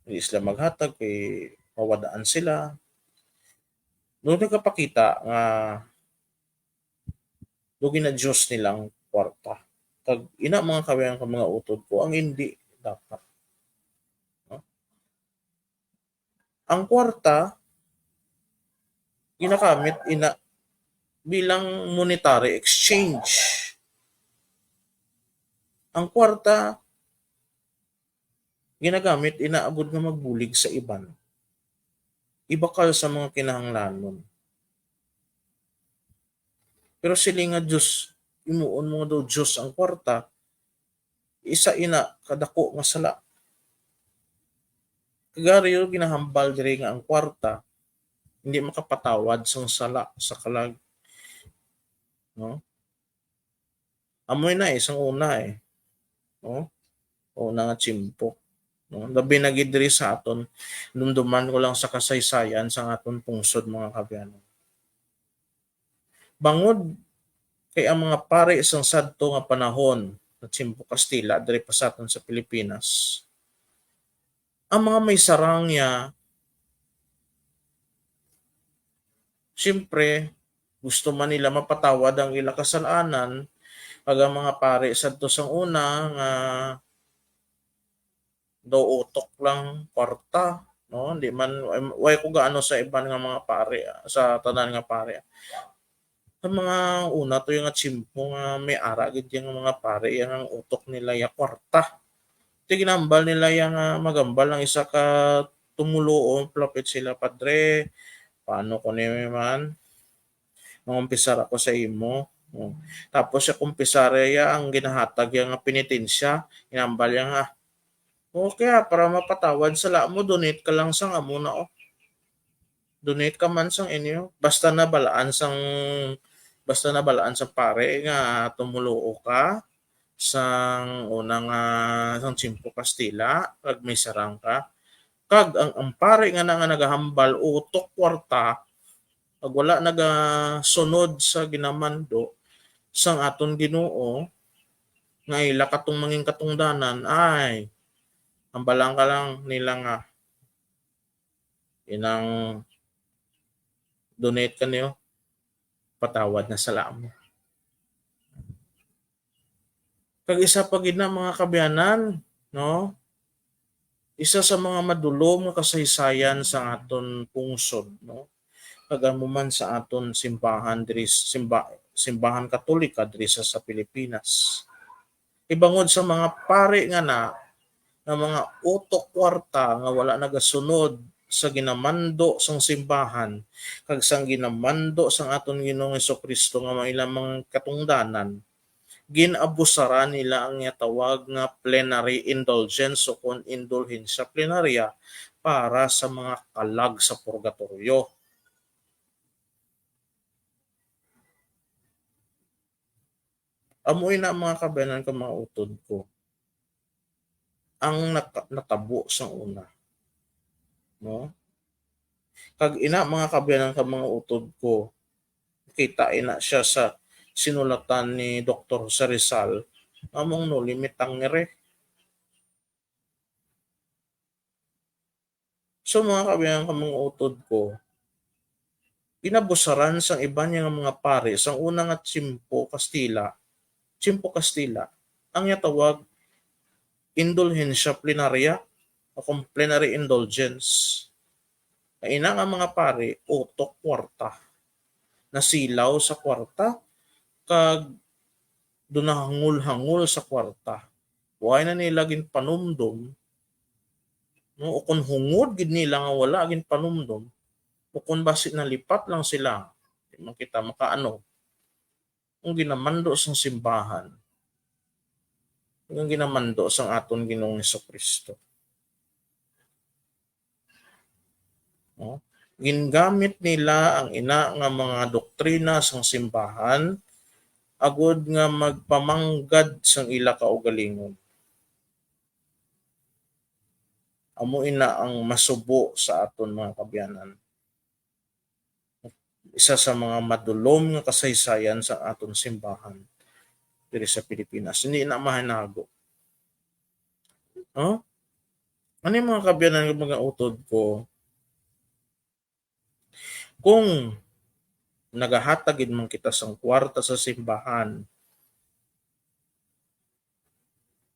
hindi sila maghatag kay mawadaan sila. Doon nagkapakita nga do gina-Diyos nila ang kwarta. Kag ina, mga kaabyanan, kag mga utod ko, ang hindi dapat. No? Ang kwarta ginagamit ina bilang monetary exchange. Ang kwarta ginagamit ina agud nga magbulig sa iban, ibakal sa mga kinahanglanon. Pero sila nga Diyos, imuon mo nga daw Diyos ang kwarta, isa ina kadako nga sala. Kag ari ginahambal diri nga ang kwarta hindi makapatawad sang sala sa kalag, no? Amoy na eh, sang una eh. No? Una nga tiyempo. No? Labi na gid diri sa aton, dumduman ko lang sa kasaysayan sang aton pungsod, mga kaabyanan. Bangod kay ang mga pari sang sadto nga panahon, nga tiyempo Kastila, diri pa sa aton sa Pilipinas, ang mga may sarangya, siyempre, gusto man nila mapatawad ang ila kasalanan, kag ang mga pari sadto sang una nga daw utok lang, kwarta, no? Hindi man, way ko gaano sa iban nga mga pari, ah, sa tanan nga pari, ah. Sa mga una to yung nga tiyempo nga may ara gid yung mga pari, yang ang utok nila ya kwarta. Ti ginambal nila yang, ah, magambal ang isa ka tumuluo, palapit sila, "Padre, paano ko ni man? Mangumpisar ako sa imo." Oh. Tapos sa kumpisar ya ang ginahatag ya nga penitensya, ginambal ya nga, "Okay, ah, para mapatawad sala mo, donate ka lang sang amo na, oh. Donate ka man sang inyo." Basta nabalaan sang, basta nabalaan sang pare nga tumuluo ka sang una nga, sang tiyempo Kastila, kag may sarang ka. Kag ang, ang pare nga na nga nagahambal, utok kwarta, kag wala nagasunod sa ginamando sang aton Ginoo, nga ila katong mangin katungdanan, ay, hambalan ka lang nila nga, inang donate ka niyo, patawad na sala mo. Kag isa pa gid na, mga kaabyanan, no? Isa sa mga madulom nga kasaysayan sa aton pungsod, no? Kag amo man sa aton simbahan diri, simba-, simbahan Katolika diri sa, sa Pilipinas. Ibangod sa mga pari nga na, nga mga utok kwarta nga wala nagasunod sa ginamando sang simbahan kag sang ginamando sang aton Ginoong Jesu-Cristo nga maila mga katungdanan, gin-abusaran nila ang ginatawag nga plenary indulgence o kon indulhensya plenarya para sa mga kalag sa purgatoryo. Amo ina, mga kaabyanan, kag mga utod ko, ang naka-, natabo sang una, no? Kag ina, mga kaabyanan, kag mga utod ko, kita ina siya sa sinulatan ni Doktor Jose Rizal, among no limitang ngere. So, mga kaabyanan, kag mga utod ko, ginabusaran sang iban nga mga pari sang una nga tiyempo Kastila, tiyempo Kastila, ang ginatawag indulhensya plenaria o kon plenary indulgence. Ang ina nga mga pari, utok kwarta. Nasilaw sa kwarta, kag dunahangol-hangol sa kwarta. Wala na nila ginpanumdom, no? O kon hungod gid nila nga wala ginpanumdom, o kon basi nalipat lang sila, di man kita makaano. Ang ginamando sang simbahan, ang ginamando sang aton Ginoong Jesu-Cristo. No? Gingamit nila ang ina nga mga doktrina sang simbahan agud nga magpamanggad sang ila kaugalingon. Amo ina ang masubo sa aton, mga kaabyanan. Isa sa mga madulom nga kasaysayan sa aton simbahan diri sa Pilipinas. Hindi na mahinago. No? Ano yung mga kaabyanan, mga utod ko? Kung nagahatag gid man kita sang kwarta sa simbahan,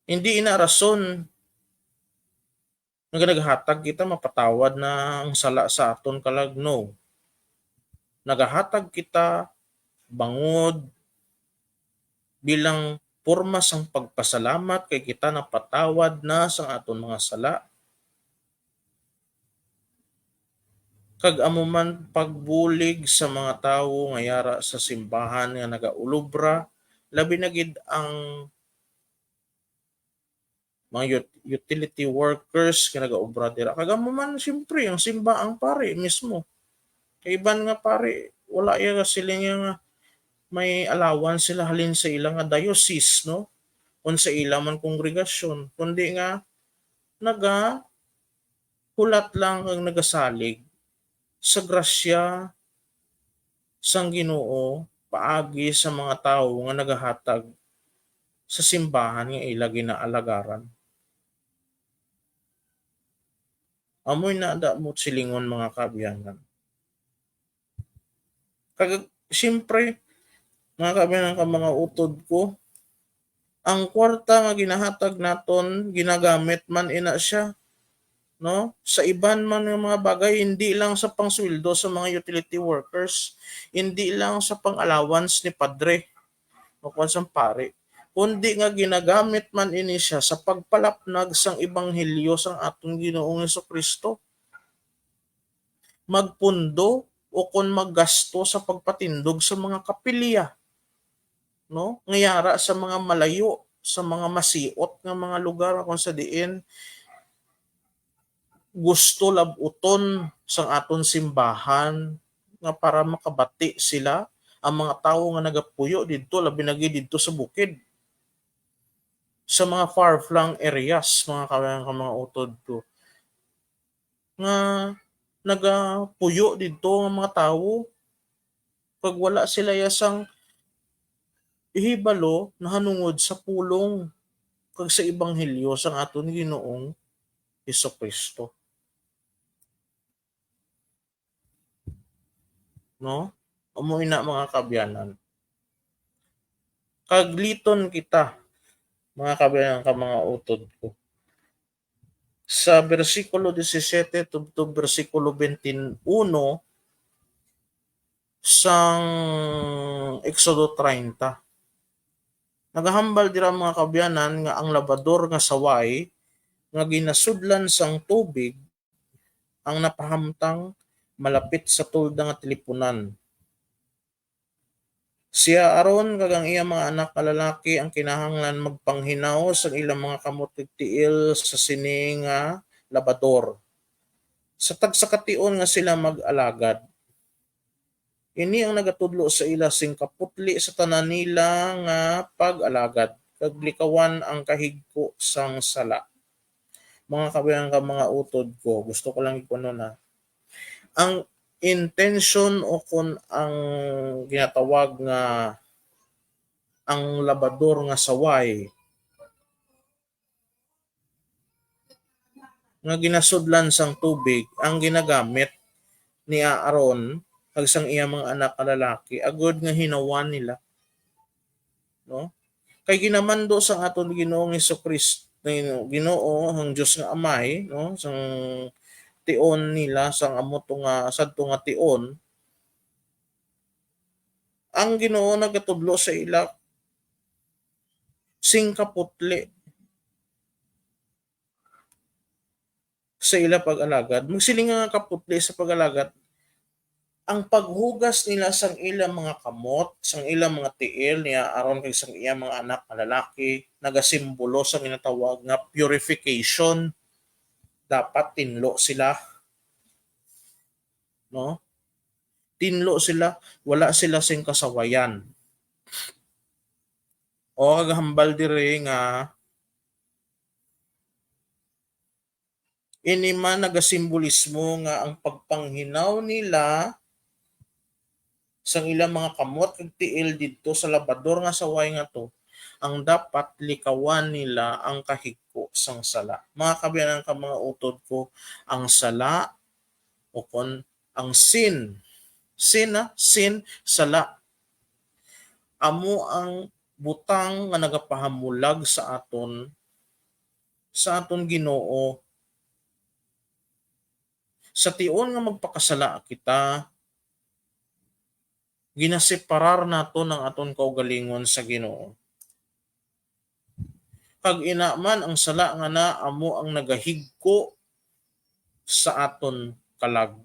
hindi ina rason nga naghatag kita mapatawad na ang sala sa aton kalag, no. Nagahatag kita bangod bilang porma sang pagpasalamat kay kita napatawad na sang aton mga sala. Kag amo man pagbulig sa mga tawo nga yara sa simbahan nga nagaulobra, labi na gid ang mga ut-, utility workers nga nagaobra dira. Kag amo man, siyempre, ang simba, ang pari mismo. Kay iban nga pari, wala iya siling nga may allowance sila halin sa ila nga diocese, no? Kung sa ila man kongregasyon, kundi nga nagahulat lang kag nagasalig sa grasya sang Ginoo paagi sa mga tawo nga nagahatag sa simbahan nga ila ginaalagaran. Amoy nadamo silingon, mga kaabyanan. Kag, siyempre, mga kaabyanan, kag mga utod ko, ang kwarta nga ginahatag naton, ginagamit man ina siya, no? Sa iban man nga mga bagay, hindi lang sa pangsweldo sa mga utility workers, hindi lang sa pang-allowance ni padre, o kung sang pari, kundi nga ginagamit man ini siya sa pagpalapnag sang ebanghelyo sang aton Ginoong Jesu-Cristo, magpundo o kon maggasto sa pagpatindog sa mga kapilya, no? Nga yara sa mga malayo, sa mga masiot nga mga lugar, kung sa diin gusto lab-uton sang aton simbahan nga para makabati sila, ang mga tawo nga nagapuyo didto, labi na gid didto sa bukid, sa mga far-flung areas, mga kaabyanan kag mga utod ko, nga nagapuyo didto nga mga tawo, kag wala sila iya sang hibalo nahanungod sa pulong kag sa ebanghelyo sang aton Ginoong Jesu-Cristo. No? Amo ina, mga kaabyanan. Kagliton kita, mga kaabyanan kag mga utod ko, sa bersikulo disisiete tubtob bersikulo twenty-one sang Exodo treinta. Nagahambal dira, mga kaabyanan, nga ang labador nga saway nga ginasudlan sang tubig ang napahamtang malapit sa tolda nga tilipunan. Si Aaron kag ang iya mga anak nga lalaki ang kinahanglan magpanghinaw sang ilang mga kamot kag tiil sa sini nga labador, sa tagsa ka tion nga sila mag-alagad. Ini ang nagatudlo sa ila sing kaputli sa tanan nila nga pag-alagad, kag likawan ang kahigko sang sala. Mga kaabyanan kag mga utod ko, gusto ko lang ikuno na ang intention o kon ang ginatawag nga ang labador nga saway nga ginasudlan sang tubig ang ginagamit ni Aaron kag sang iya mga anak nga lalaki agod nga hinawan nila, no? Kay ginamando sang aton Ginoong Jesu-Cristo, Ginoo, ang Dios nga Amay, no, sang tion nila, sang amo to nga, sadto nga tion, ang Ginoo nagatudlo sa ila sing kaputli sa ila pag-alagad. Magsiling nga kaputli sa pag-alagad, ang paghugas nila sang ila mga kamot, sang ila mga tiil, ni Aaron kag sang iya mga anak nga lalaki, nagasimbolo sa ginatawag nga purification. Dapat tinlo sila, no? Tinlo sila, wala sila sing kasawayan. O, kag hambal diri nga ini man nagasimbolismo nga ang pagpanghinaw nila sang ilang mga kamot kag tiil didto sa labador nga saway nga to, ang dapat likawan nila ang kahigko sang sala. Mga kaabyanan kag mga utod ko, ang sala, o kon ang sin, sin, ah, sin, sala, amo ang butang nga nagapahamulag sa aton, sa aton Ginoo. Sa tion nga magpakasala kita, ginaseparar naton ang aton kaugalingon sa Ginoo. Kag ina man, ang sala nga na amo ang nagahigko sa aton kalag.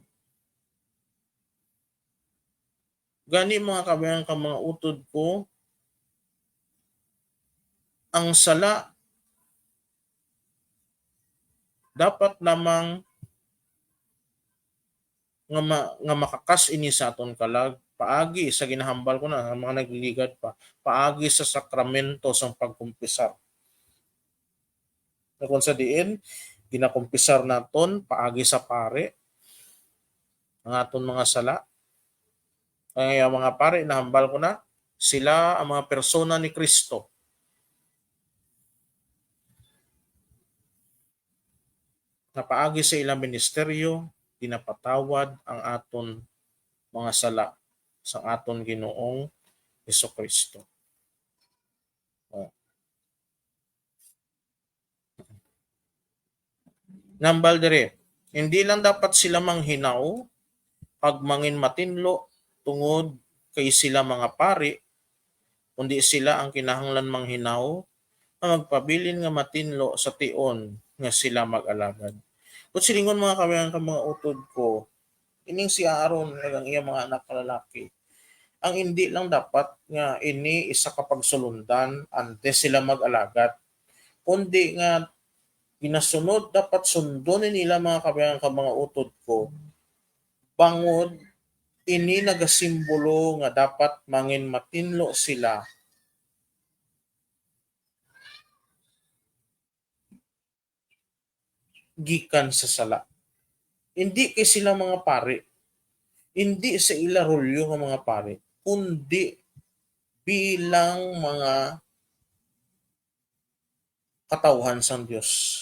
Gani, mga kaabyanan kag mga utod ko, ang sala dapat lamang nga ma-, nga makakas ini sa aton kalag, paagi sa ginahambal ko na, ang mga nagliligad pa, paagi sa sakramento sang pagkumpisar. Nga kung sa diin, ginakumpisar naton paagi sa pari ang aton mga sala. Kaya ang mga pari, nahambal ko na, sila ang mga persona ni Kristo. Nga paagi sa ilang ministeryo, ginapatawad ang aton mga sala sa aton Ginoong Jesu-Cristo. Oh. Nambal diri, hindi lang dapat sila manghinaw pag mangin matinlo tungod kay sila mga pari, kundi sila ang kinahanglan manghinaw nga magpabilin nga matinlo sa tion nga sila mag-alagad. Kung silingon, mga kabayan, ka mga utod ko, ining si Aaron kag ang iya mga anak ka lalaki, ang indi lang dapat nga ini isa ka pagsulundan antes sila mag-alagad, kundi nga ginasunod, dapat sundon ni nila, mga kabayan, ka mga utod ko, bangod ini nagasimbolo nga dapat mangin matinlo sila gikan sa sala. Hindi kay sila mga pari, hindi sa ila rolyo nga mga pari, kundi bilang mga katawhan sang Dios.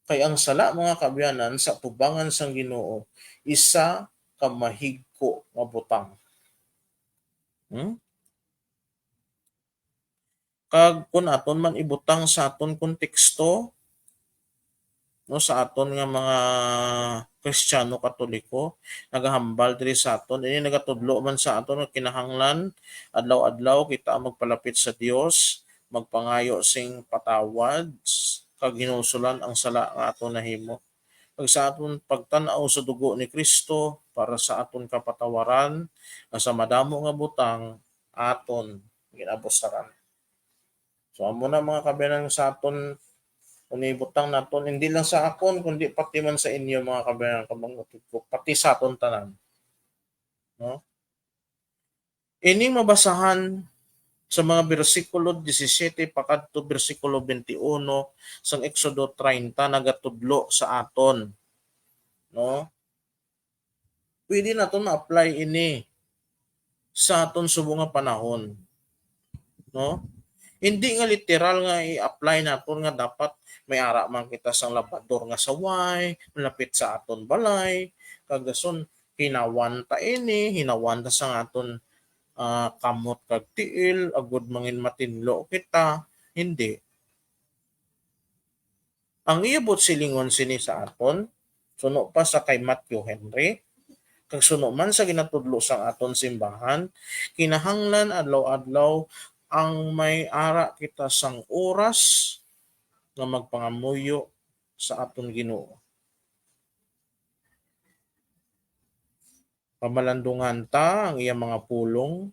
Kay ang sala, mga kaabyanan, sa atubangan sang Ginoo, isa ka mahigko nga butang. Hmm? Kag kun aton man ibutang sa aton konteksto, no, sa aton nga mga Kristiyano Katoliko, nagahambal diri sa aton. Ini nagatudlo man sa aton nga kinahanglan adlaw-adlaw kita ang magpalapit sa Dios, magpangayo sing patawad, kag hinulsolan ang sala nga aton nahimo. Kag sa aton pagtan-aw sa dugo ni Cristo para sa aton kapatawaran, nga sa madamo nga butang aton ginabusaran. So, amo na, mga kaabyanan, sa aton, kung ibutang naton, hindi lang sa akon, kundi pati man sa inyo, mga kaabyanan, kabang utod ko, pati sa aton tanan. No? Ining mabasahan sa mga bersikulo disisiete pakadto bersikulo twenty-one sang Exodo treinta nagatudlo sa aton, no? Pwede naton ma-apply ini sa aton subong nga panahon, no? Hindi nga literal nga i-apply naton nga dapat may ara man kita sang labador nga saway malapit sa aton balay, kag dason hinawan ta ini, hinawan ta sang aton, ah, kamot kag tiil, agod mangin matinlo kita. Hindi. Ang iya buot silingon sini sa aton, suno pa sa kay Matthew Henry, kag suno man sa ginatudlo sang aton simbahan, kinahanglan adlaw-adlaw ang may ara kita sang oras nga magpangamuyo sa aton Ginoo. Pamalandungan ta ang iya mga pulong,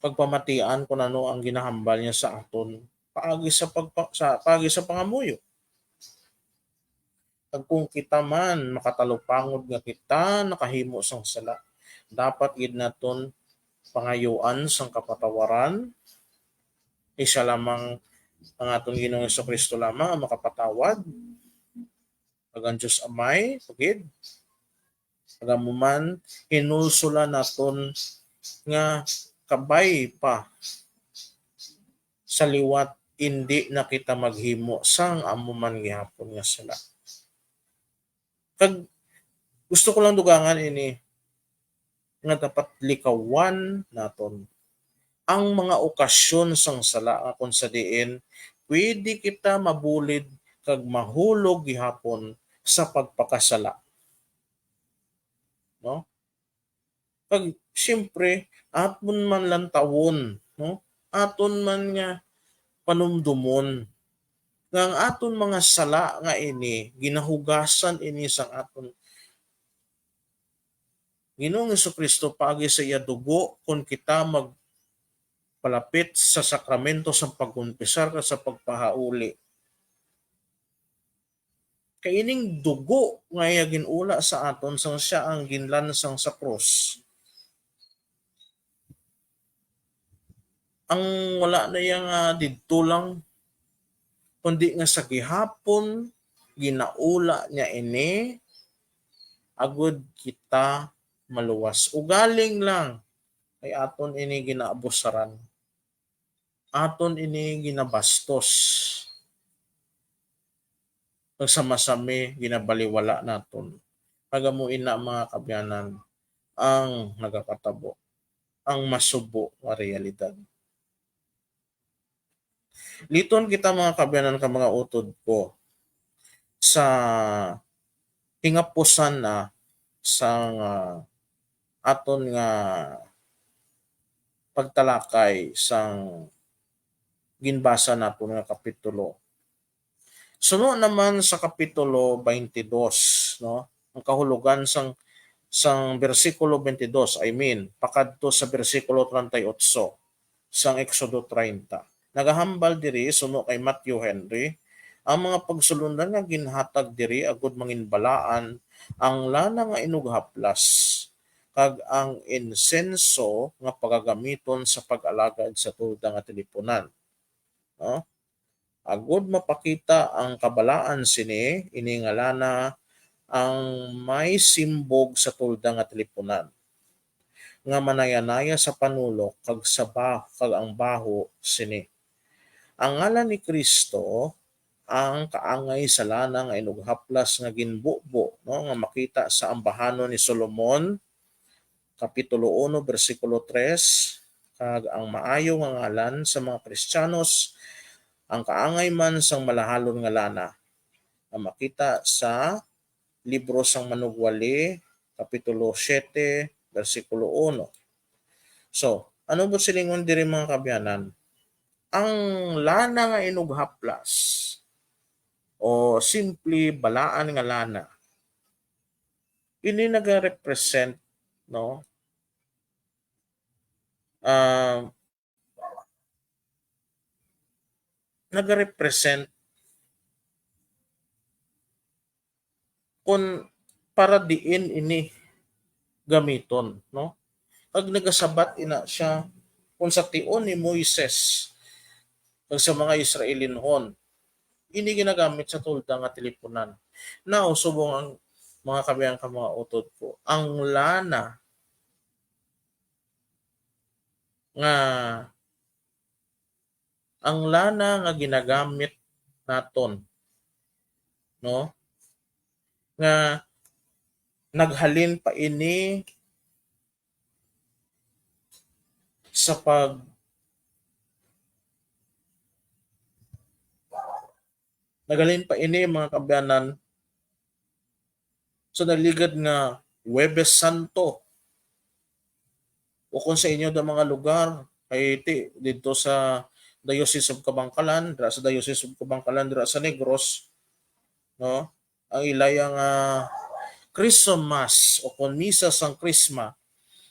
kag pamatian kun ano ang ginahambal niya sa aton paagi sa pagpa-, sa, paagi sa pangamuyo. Kag kung kita man makatalupangod nga kita nakahimo sang sala, dapat gid naton pangayuan sang kapatawaran. Isa lamang ang aton Ginoong Jesu-Cristo lamang ang makapatawad. Kag ang Dios Amay, pagid, kag amo man, hinulsolan naton nga kabay pa sa liwat, indi na kita maghimo sang amo man gihapon nga sala. Kag gusto ko lang dugangan ini, nga dapat likawan naton ang mga okasyon sang sala, nga kon sa diin pwede kita mabulid kag mahulog gihapon sa pagpakasala. No? Kag siyempre, aton man lantawon, no? Aton man nga panumdumon nga ang aton mga sala nga ini, ginahugasan ini sang aton Ginoong Jesu-Cristo paagi sa iya dugo, kon kita magpalapit sa sakramento sang pagkumpisar kag sa pagpahauli. Kay ining dugo nga iya ginula sa aton sang siya ang ginlansang sa krus, ang wala na iya nga didto lang, kundi nga sa gihapon ginaula niya ini agud kita maluwas. Ugaling lang kay aton ini ginaabusaran, aton ini ginabastos. Pagsamasami, ginabaliwala naton. Pagamo ina, mga kabyanan, ang nagakatabo, ang masubo nga realidad. Liton kita, mga kabyanan, ka mga utod ko, sa hingapusan na sang, ah, aton nga pagtalakay sang ginbasa naton nga kapitulo. Suno naman sa kapitulo twenty-two, no? Ang kahulogan sang, sang bersikulo twenty-two, I mean, pakadto sa bersikulo treinta y ocho sang Exodo treinta. Nagahambal diri, suno kay Matthew Henry, ang mga pagsulondan nga ginhatag diri agud manginbalaan ang lana nga inughaplas kag ang insenso nga pagagamiton sa pag-alagad sa tolda nga tilipunan. No? Agud mapakita ang kabalaan sini, ini nga lana ang may simbog sa tolda nga tilipunan, nga manayanaya sa panulok kag sa ba-, kag ang baho sini. Ang ngalan ni Cristo ang kaangay sa lana nga inughaplas nga ginbubo, no, nga makita sa ambahanon ni Solomon, kapitulo uno, bersikulo tres, kag ang maayo nga ngalan sa mga Kristiyanos, ang kaangay man sang malahalon nga lana, nga makita sa libro sang Manugwali, kapitulo siete, bersikulo uno. So, ano ba silingon diri, mga kabyanan? Ang lana nga inughaplas o simply balaan nga lana, ini nagarepresent, no? Ah, nagarepresent kung para diin ini gamiton, no? Kag nagasabat ina siya kung sa tion ni Moises kag sa mga Israelinhon, ini ginagamit sa tolda nga tilipunan. Now, subong ang mga kabiyang ka mga utod ko, ang lana nga, ang lana nga ginagamit naton, no? Nga naghalin pa ini sa pag-, naghalin pa ini, mga kabyanan, sa naligad nga Huwebes Santo, o kung sa inyo da mga lugar, kay ti-, didto sa Diocese of Kabankalan, dira sa Diocese of Kabankalan, dira sa Negros, no? Ang ilaya nga Christmas o kon Misa sang Krisma,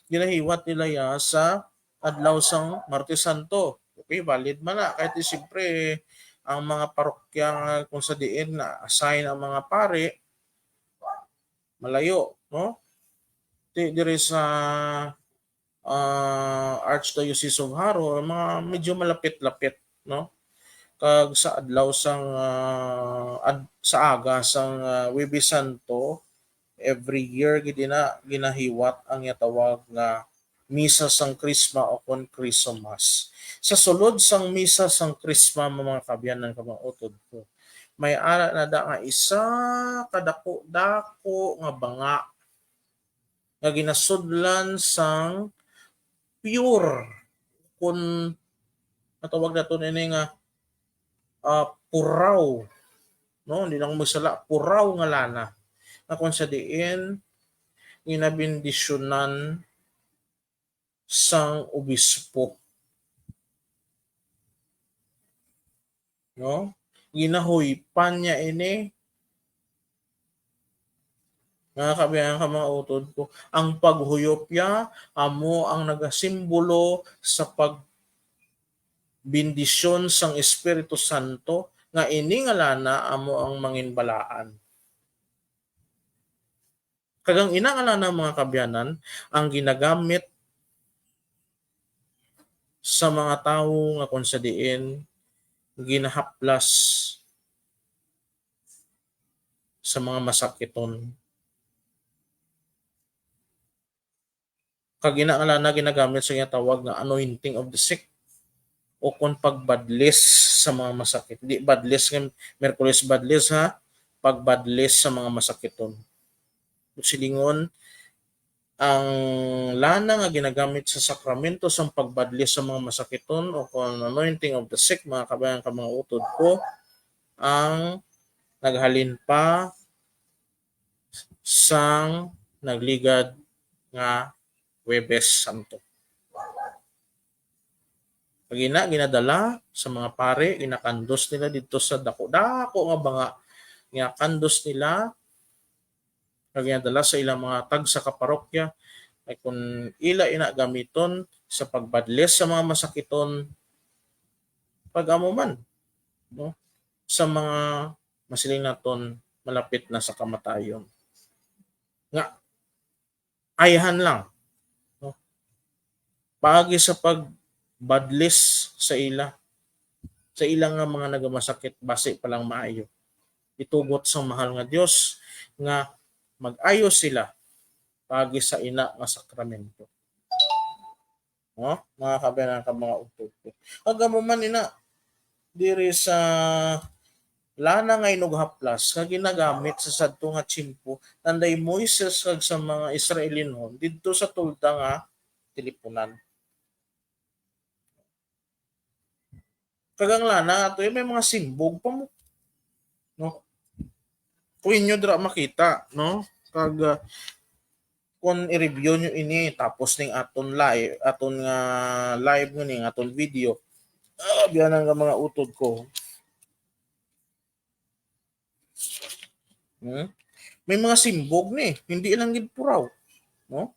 ginahiwat nila ya sa adlaw sang Martes Santo. Okay, valid man na. Kahit di, siyempre, ang mga parokya nga kung sa diin na-assign ang mga pari, malayo, no? Ti-, diri sa, ah, Archdiocese of Jaro, mga medyo malapit-lapit, no? Kag sa adlaw sang, ah, ad-, sa aga sang, ah, Huwebes Santo, every year gid ina ginahiwat ang ginatawag nga Misa sang Krisma o kon Chrisomas. Sa sulod sang Misa sang Krisma, mga kabyanan ka mga utod ko, may ara na da nga isa ka dako-dako nga banga nga ginasudlan sang pure, kun natawag naton ini nga, ah, puraw, no? Hindi lang magsala, puraw nga lana. Nga kung sa diin, ginabendisyonan sang obispo. No? Ginahuypan niya ini. Mga kabiyaan ka, mga utod ko, ang paghuyop niya amo ang nagasimbolo sa pag-, bendisyon sang Espiritu Santo, nga ini nga lana amo ang manginbalaan. Kag ang ina nga lana, mga kaabyanan, ang ginagamit sa mga tawo nga kung sa diin ginahaplas sa mga masakiton. Kag ina nga lana ginagamit sa ginatawag nga anointing of the sick, o kon pagbadlis sa mga masakit. Di badlis nga Miyerkules badlis, ha? Pagbadlis sa mga masakiton. Silingon, ang lana nga ginagamit sa sakramento sang pagbadlis sa mga masakiton o kon anointing of the sick, mga kabayan, ka mga utod ko, ang naghalin pa sang nagligad nga Huwebes Santo. Kag ina, ginadala sa mga pari, ginakandos nila didto sa dako-dako nga banga, nga kandos nila, kag ginadala sa ilang mga tagsa ka parokya, ay kun ila ina gamiton sa pagbadlis sa mga masakiton, pag amo man, no, sa mga masiling naton malapit na sa kamatayon. Nga, ayhan lang, no? Paagi sa pagbadlis sa ila, sa ila nga mga nagamasakit, basi pa lang maayo. Itugot sang mahal nga Dios nga mag-ayo sila paagi sa ina nga sakramento. No? Mga kabayan, ka mga utod ko. Kag amo man ina, diri sa lana nga inughaplas nga ginagamit sa sadto nga tiyempo, nanday Moises kag sa mga Israelinhon didto sa tolda nga tilipunan. Kag ang lana ato, eh, may mga simbog pa mo. No? Kung inyo dira makita, no? Kag, ah, kung i-review nyo ini, tapos ning aton live, aton nga live nga ning aton video, ah, biyanan nga mga utod ko. Hmm? May mga simbog ni, hindi lang gid puraw, no?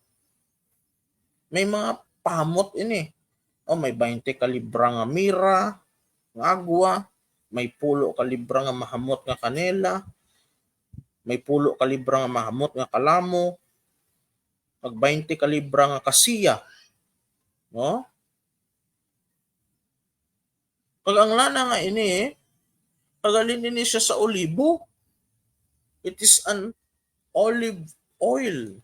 May mga pamot ini. Oh, may baynte ka libra nga mira, nga agwa, may pulo ka libra nga mahamot nga kanela, may pulo ka libra nga mahamot nga kalamo, kag baynte ka libra nga kasiya, no? Kag ang lana nga ini, paghalin ini siya sa olibo. It is an olive oil.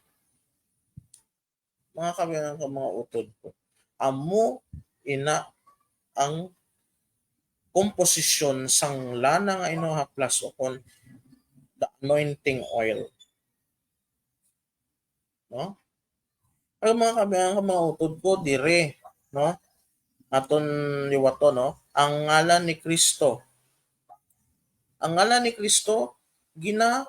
Mga kabayan, ka mga utod ko, amo ina ang komposisyon sang lana nga inuhaplas, o kon the anointing oil. No? Ang mga kabayan, ka mga utod ko, dire, no? Aton liwaton, no? Ang ngalan ni Kristo. Ang ngalan ni Kristo, gina-,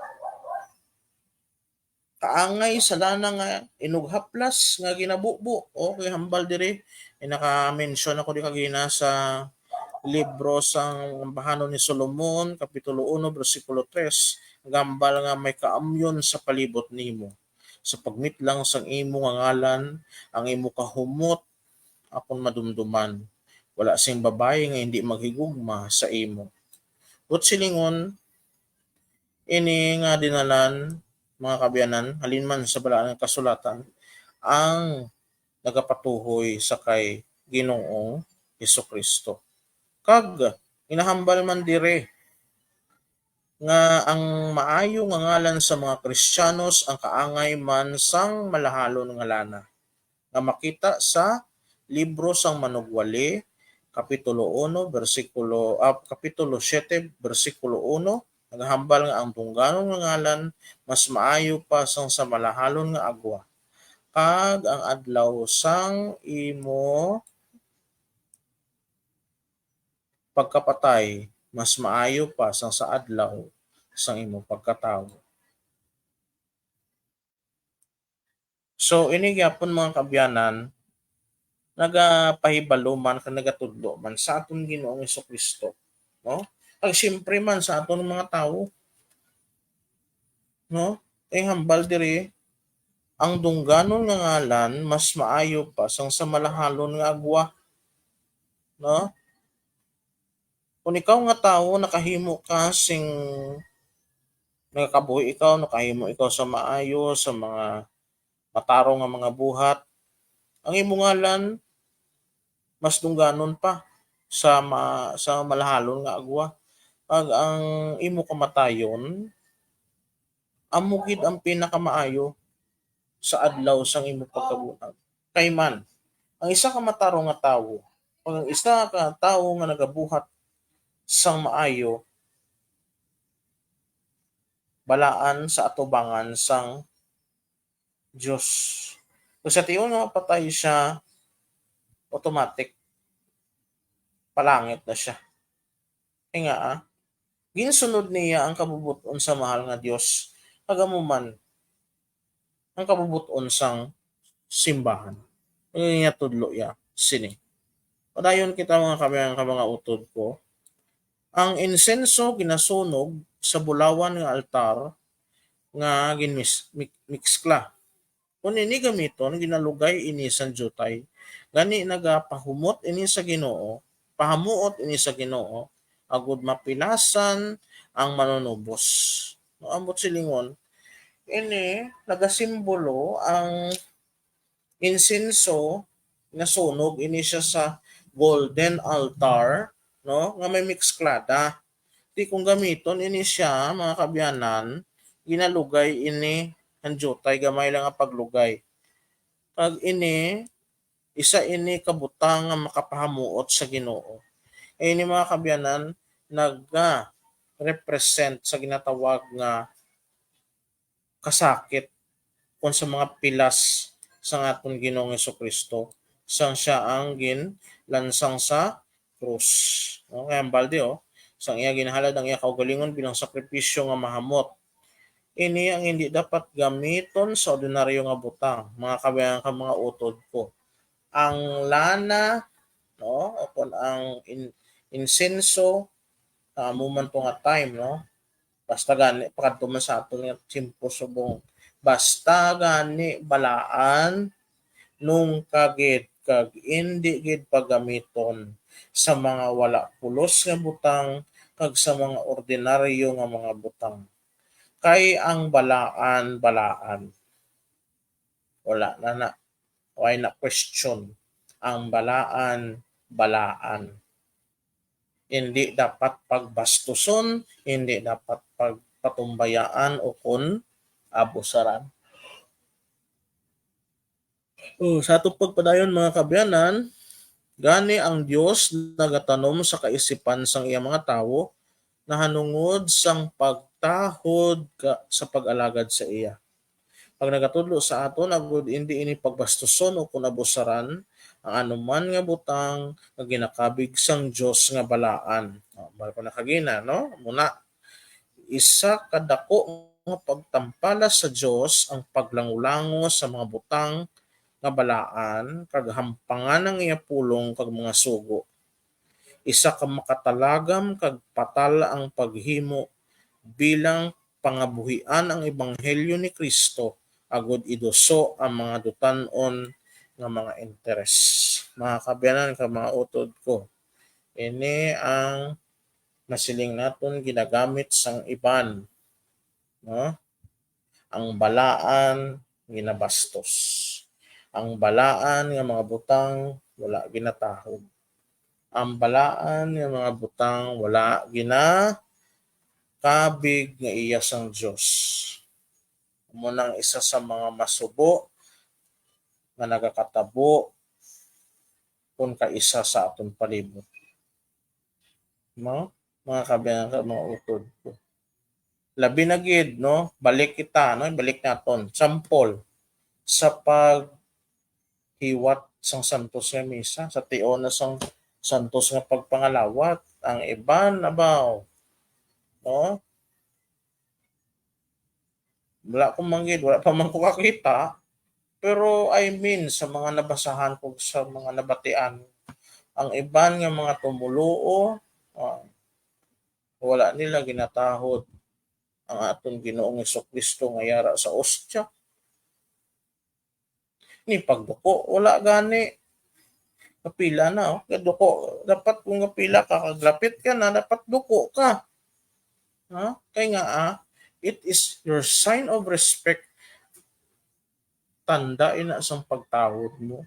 kaangay sa lana nga inughaplas nga ginabubo. Okay, hambal diri, eh, naka-mention ako di kagina sa libro sang Ambahanon ni Solomon, Kapitulo uno, bersikulo tres, naghambal nga may kaamyon sa palibot nimo. Sa pagmitlang sang imo nga ngalan, ang imo kahumot akon madumduman. Wala sing babayi nga hindi maghigugma sa imo. Buot silingon, ini nga dinalan, mga kaabyanan, halin man sa Balaan nga Kasulatan, ang nagapatuhoy sa kay Ginoong Jesu-Cristo. Kag ginahambal man diri nga ang maayo nga ngalan sa mga Kristiyanos ang kaangay man sang malahalon nga lana, nga makita sa libro sang Manugwali, Kapitulo uno, bersikulo, ah, Kapitulo siete, bersikulo uno, naghambal nga ang dungganon nga ngalan mas maayo pa sang sa malahalon nga agwa, kag ang adlaw sang imo pagkapatay mas maayo pa sang sa adlaw sang imo pagkatawo. So, ini gyapon, mga kaabyanan, nagapahibalo man kag nagatudlo man sa aton Ginoong Jesu-Cristo, no? Kag siyempre man sa aton mga tawo, no? Kay hambal diri, ang dungganon nga ngalan mas maayo pa sang sa malahalon nga agwa, no? Kung ikaw nga tawo nakahimo ka sing nakabuhi ikaw, nakahimo ikaw sa maayo, sa mga matarong nga mga buhat, ang imo ngalan mas dungganon pa sa ma-, sa malahalon nga agwa. Pag ang imo kamatayon amo gid ang pinakamaayo sa adlaw sang imo pagkabulag. Kay man, ang isa ka matarong nga tawo, pag ang isa ka tawo nga nagabuhat sang maayo, balaan sa atubangan sang Dios. Kung sa tion nga mapatay siya, automatic, palangit na siya. Kay nga, ah, ginsunod niya ang kabubot-on sa mahal nga Dios, kag amo man ang kabubot-on sang simbahan. Ang iya tudlo iya sini. Padayon kita, mga kabyan, ka mga utod ko. Ang insenso ginasunog sa bulawan nga altar nga ginmis-, mik-, mikskla. Kon ini gamiton, ginalugay ini sang diutay. Gani nagapahumot ini sa Ginoo, pahamuot ini sa Ginoo, agud mapilasan ang manunubos. No, ambot silingon, ini nagasimbolo ang insenso nga sunog, ini siya sa golden altar, no, nga may miksklada. Ti kung gamiton ini siya, mga kabyanan, ginalugay ini ang diutay, gamay lang ang paglugay. Kag ini, isa ini ka butang nga makapahamuot sa Ginoo. Kay ini, mga kabyanan, naga-represent sa ginatawag nga kasakit kon sa mga pilas sang aton Ginoong Jesu-Cristo, sang siya ang ginlansang sa krus. No? Kay ang balde, oh, sang iya ginhalad ang iya kaugalingon bilang sakripisyo nga mahamot. Ini ang hindi dapat gamiton sa ordinaryo nga butang, mga kabyan, ka mga utod ko. Ang lana, no, o kon ang in-, insenso, ah, amo man to nga time, no? Basta gani, pakadto man sa aton nga tiyempo subong. Basta gani, balaan, nungka gid, kag indi gid pagamiton sa mga wala pulos nga butang, kag sa mga ordinaryo nga mga butang. Kay ang balaan, balaan. Wala na na. Wala na question. Ang balaan, balaan. Hindi dapat pagbastuson, hindi dapat pagpatumbayaan o kun abusaran. O, sa atong pagpadayon, mga kabyanan, gani ang Dios nagatanom sa kaisipan sang iya mga tawo nahanungod sang pagtahod ka, sa pag-alagad sa iya. Pag nagatudlo sa aton, agud indi ini pagbastuson o kun abusaran ang anuman nga butang nga ginakabig sang Dios nga balaan. O, bal ko na kagina, no? Muna, isa ka dako nga pagtampala sa Dios ang paglangulango sa mga butang nga balaan, kag hampangan ang iya pulong kag mga sugo. Isa ka makatalagam kag patal ang paghimo bilang pangabuhian ang ebanghelyo ni Cristo, agud iduso ang mga dutan-on nga mga interes. Mga kabyanan kag mga utod ko, ini ang nasiling naton ginagamit sang iban, no? Ang balaan ginabastos. Ang balaan nga mga butang wala ginatahod. Ang balaan nga mga butang wala ginakabig nga iya sang Dios. Amo nang isa sa mga masubo nga nagakatabo kun kaisa sa aton palibot. No? Mga kabyan, mga utod ko. Labi na gid, no? Balik kita, no? Balik naton. Sample, sa paghiwat sang santos nga misa, sa tion na sang santos nga pagpangalawat, ang iban, abaw, no? Wala ko man gid, wala pa man ko kakita. Pero I mean, sa mga nabasahan ko, sa mga nabatian, ang iban nga mga tumuluo, ah, wala nila ginatahod ang aton Ginoong Jesu-Cristo nga yara sa ostya. Ni pagduko, wala gani. Kapila na, oh. Kaduko, dapat kung kapila ka, kaglapit ka na, dapat duko ka. Ha? Kay nga, ah, It is your sign of respect. Tanda ina sang pagtahod mo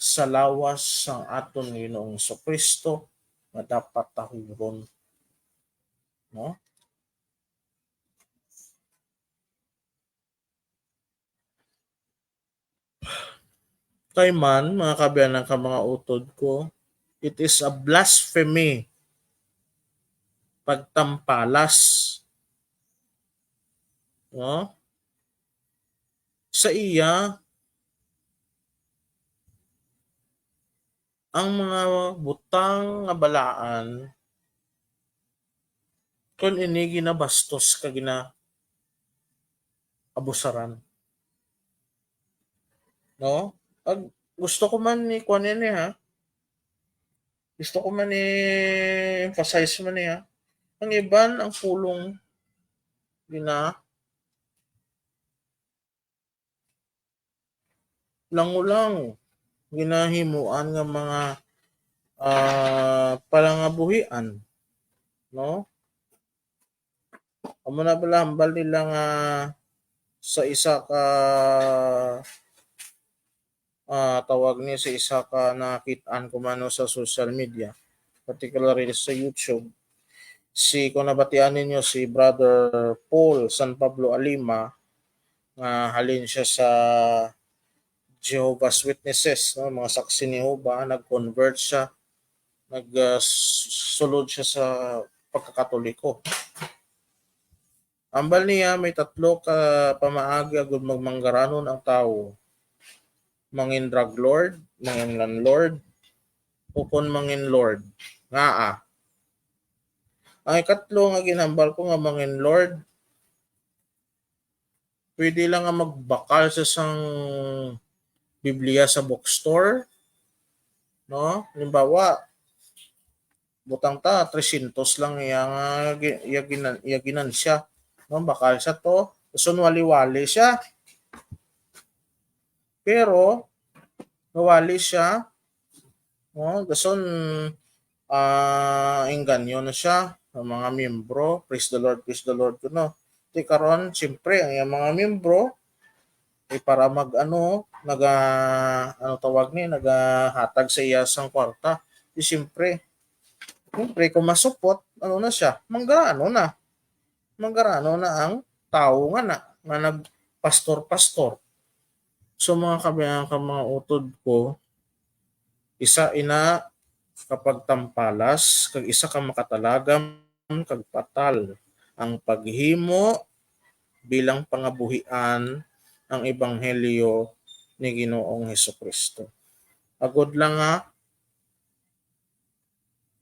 sa lawas sang aton Ginoong Jesu-Cristo nga dapat tahuron, no? Kay man, mga kaabyanan kag mga utod ko, it is a blasphemy, pagtampalas, no? Sa iya, ang mga butang nga balaan, kon ini ginabastos kag ginaabusaran, no? Ag, gusto ko man ni kuan ini, ha. Gusto ko man i-emphasize man niya. Ang iban, ang pulong gina langulang ginahimuan nga mga, ah, palangabuhian, no? Amo na pala, hambal nila nga sa isa ka, ah, tawag ni, sa isa ka nakit-an ko man, no, sa social media, particularly sa YouTube, si, kung nabatian ninyo, si Brother Paul San Pablo Alima, nga halin siya sa Jehovah's Witnesses, no, mga Saksi ni Jehovah, nag-convert siya, nag, ah, s-, sulod siya sa pagkakatoliko. Ambal niya, may tatlo ka pamaagi agud magmanggaranon ang tawo. Mangin drug lord, mangin landlord, o kon mangin lord. Ngaa? Ang ikatlo nga ginhambal ko nga mangin lord, pwede lang nga magbakal sa sang Biblia sa bookstore, no? Halimbawa, butang ta, trescientos lang iya nga gi-, iya ginan-, iya ginansya, no? Bakal sa to, so wali-wali siya. Pero, nawali siya, no? Dason, ah, engganyo na siya ang mga miyembro. Praise the Lord, praise the Lord, kuno. Ti karon, siyempre, ang iyang mga miyembro, eh, para mag, ano, naga-, ano tawag ni, nagahatag sa iya sang kwarta. Di siyempre, siyempre, kung masupot, ano na siya, manggarano na. Manggarano na ang tawo nga na, nga nagpastor-pastor. So, mga kabayan, ka mga utod ko, isa ina ka pagtampalas, kag isa ka makatalagam kag patal ang paghimo bilang pangabuhian ang ebanghelyo ni Ginoong Jesu-Cristo. Agod lang nga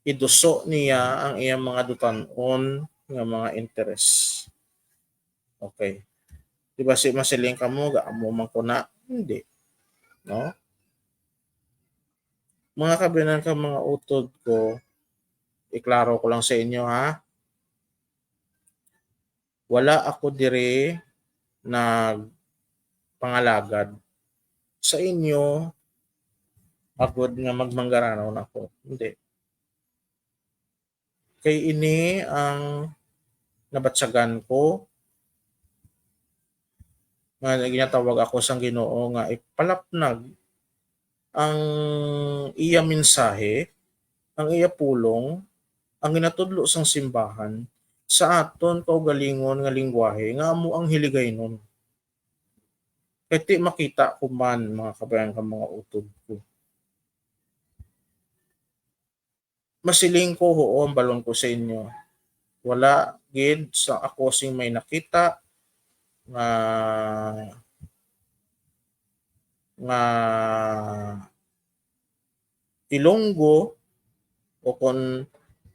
iduso niya ang iyang mga dutan-on nga mga interes. Okay. Di ba si masiling kamo, gaamo man ko na? Hindi. No? Mga kabinan ka, mga utod ko, iklaro ko lang sa inyo, ha? Wala ako diri nagpangalagad sa inyo agod nga magmanggaranon ako. Hindi. Kay ini ang nabatyagan ko, nga ginatawag ako sang Ginoo nga ipalapnag ang iya mensahe, ang iya pulong, ang ginatudlo sang simbahan sa aton kaugalingon nga linggwahe nga amo ang Hiligaynon. Kay ti makita ko man, mga kabayan, ka mga utod ko. Masiling ko, huo, ang balon ko sa inyo. Wala gid sa ako sing may nakita nga, nga Ilonggo o kon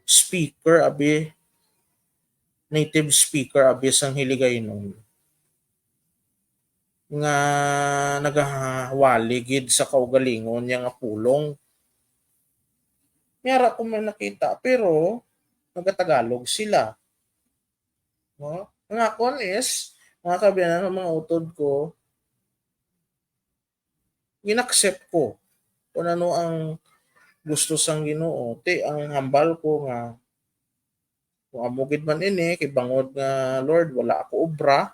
speaker abi, native speaker abi sang Hiligaynon nga nagawali gid sa kaugalingon niya nga pulong. May ara ko may nakita, pero nagatagalog sila. No? Ang akon is, mga kabiyanan, mga utod ko, gin-accept ko kung ano ang gusto sang Ginoo. Ti, ang hambal ko nga Kung amo gid man ini, kay bangod nga, Lord, wala ako obra,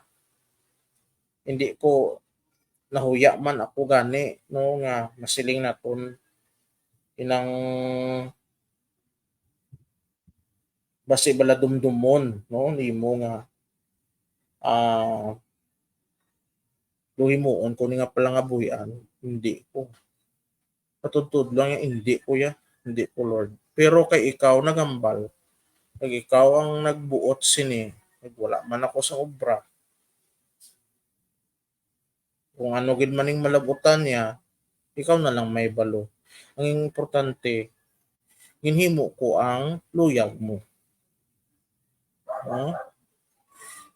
hindi ko nahuya man ako gani, no, nga masiling naton inang basi bala dumdumon, no, nimo nga, ah, do himuon ko ni nga palangabuhian, hindi ko. Patudtod lang nga, hindi ko ya, hindi ko, Lord. Pero kay ikaw naghambal, kag ikaw ang nagbuot sini, kag wala man ako sa obra. Kung ano gid man ning malabutan niya, ikaw na lang may balo. Ang importante, ginhimo ko ang luyag mo. No?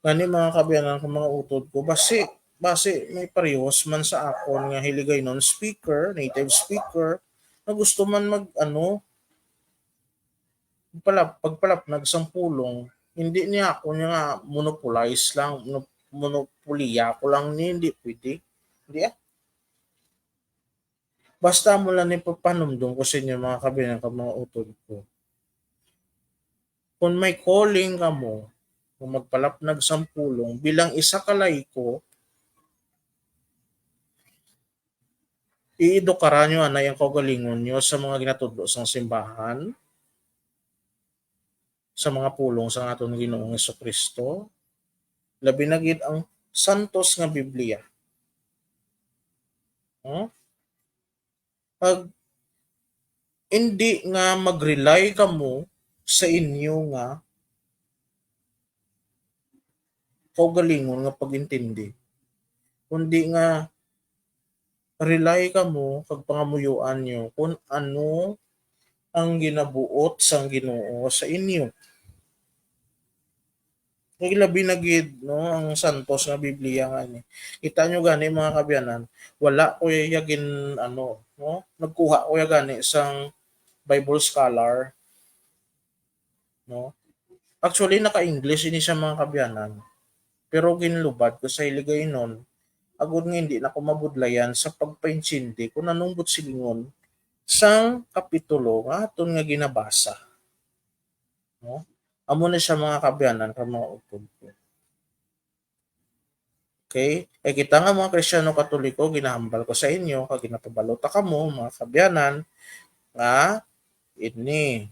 Gani, mga kaabyanan, kag mga utod ko, basi, basi may parehas man sa akon nga Hiligaynon speaker, native speaker, na gusto man mag, ano, pala, pagpalapnag sang pulong, hindi niya ako niya nga monopolize lang, mono-, monopoliya ko lang ni, hindi pwede. Hindi, ah. Basta mo lang ni papanumdum ko sa inyo, mga kaabyanan kag mga utod ko. Kung may calling kamo, kung magpalapnag sang pulong, bilang isa ka layko, iedukara nyo anay ang kaugalingon nyo sa mga ginatudlo sang simbahan, sa mga pulong sang aton Ginoong Jesu-Cristo, labi na gid ang santos nga Biblia. Hmm? Pag hindi nga mag-rely kamo sa inyo nga kaugalingon nga pag-intindi, kundi nga rely kamo kag pangamuyoan nyo kung ano ang ginabuot sang Ginoo sa inyo. Kag labi na gid, no, ang santos nga Biblia nga ini. Kita nyo gani, mga kaabyanan, wala ko ya gin-, ano, no, nagkuha ko ya gani sang Bible scholar, no. Actually, naka-English ini siya, mga kaabyanan, pero ginlubad ko sa Hiligaynon agod nga hindi na ko mabudlayan sa pagpaintindi kung anong buot silingon sang kapitulo nga aton nga ginabasa. No? Amo na siya, mga kaabyanan kag mga utod ko. Okay? Kay kita nga mga Kristiyano Katoliko, ginahambal ko sa inyo, kag ginapabalo ta kamo, mga kaabyanan, nga ini,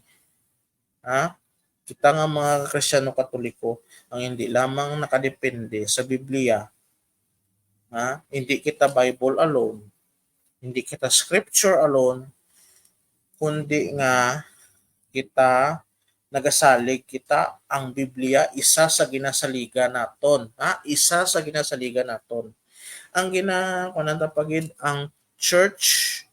ha? Kita nga mga Kristiyano Katoliko, ang hindi lamang nakadepende sa Biblia, ha? Hindi kita Bible alone, hindi kita scripture alone, kundi nga kita nagasalig kita ang Biblia, isa sa ginasaligan naton, ha? Isa sa ginasaligan naton. Ang gina-, kuwan ta pa gid, ang church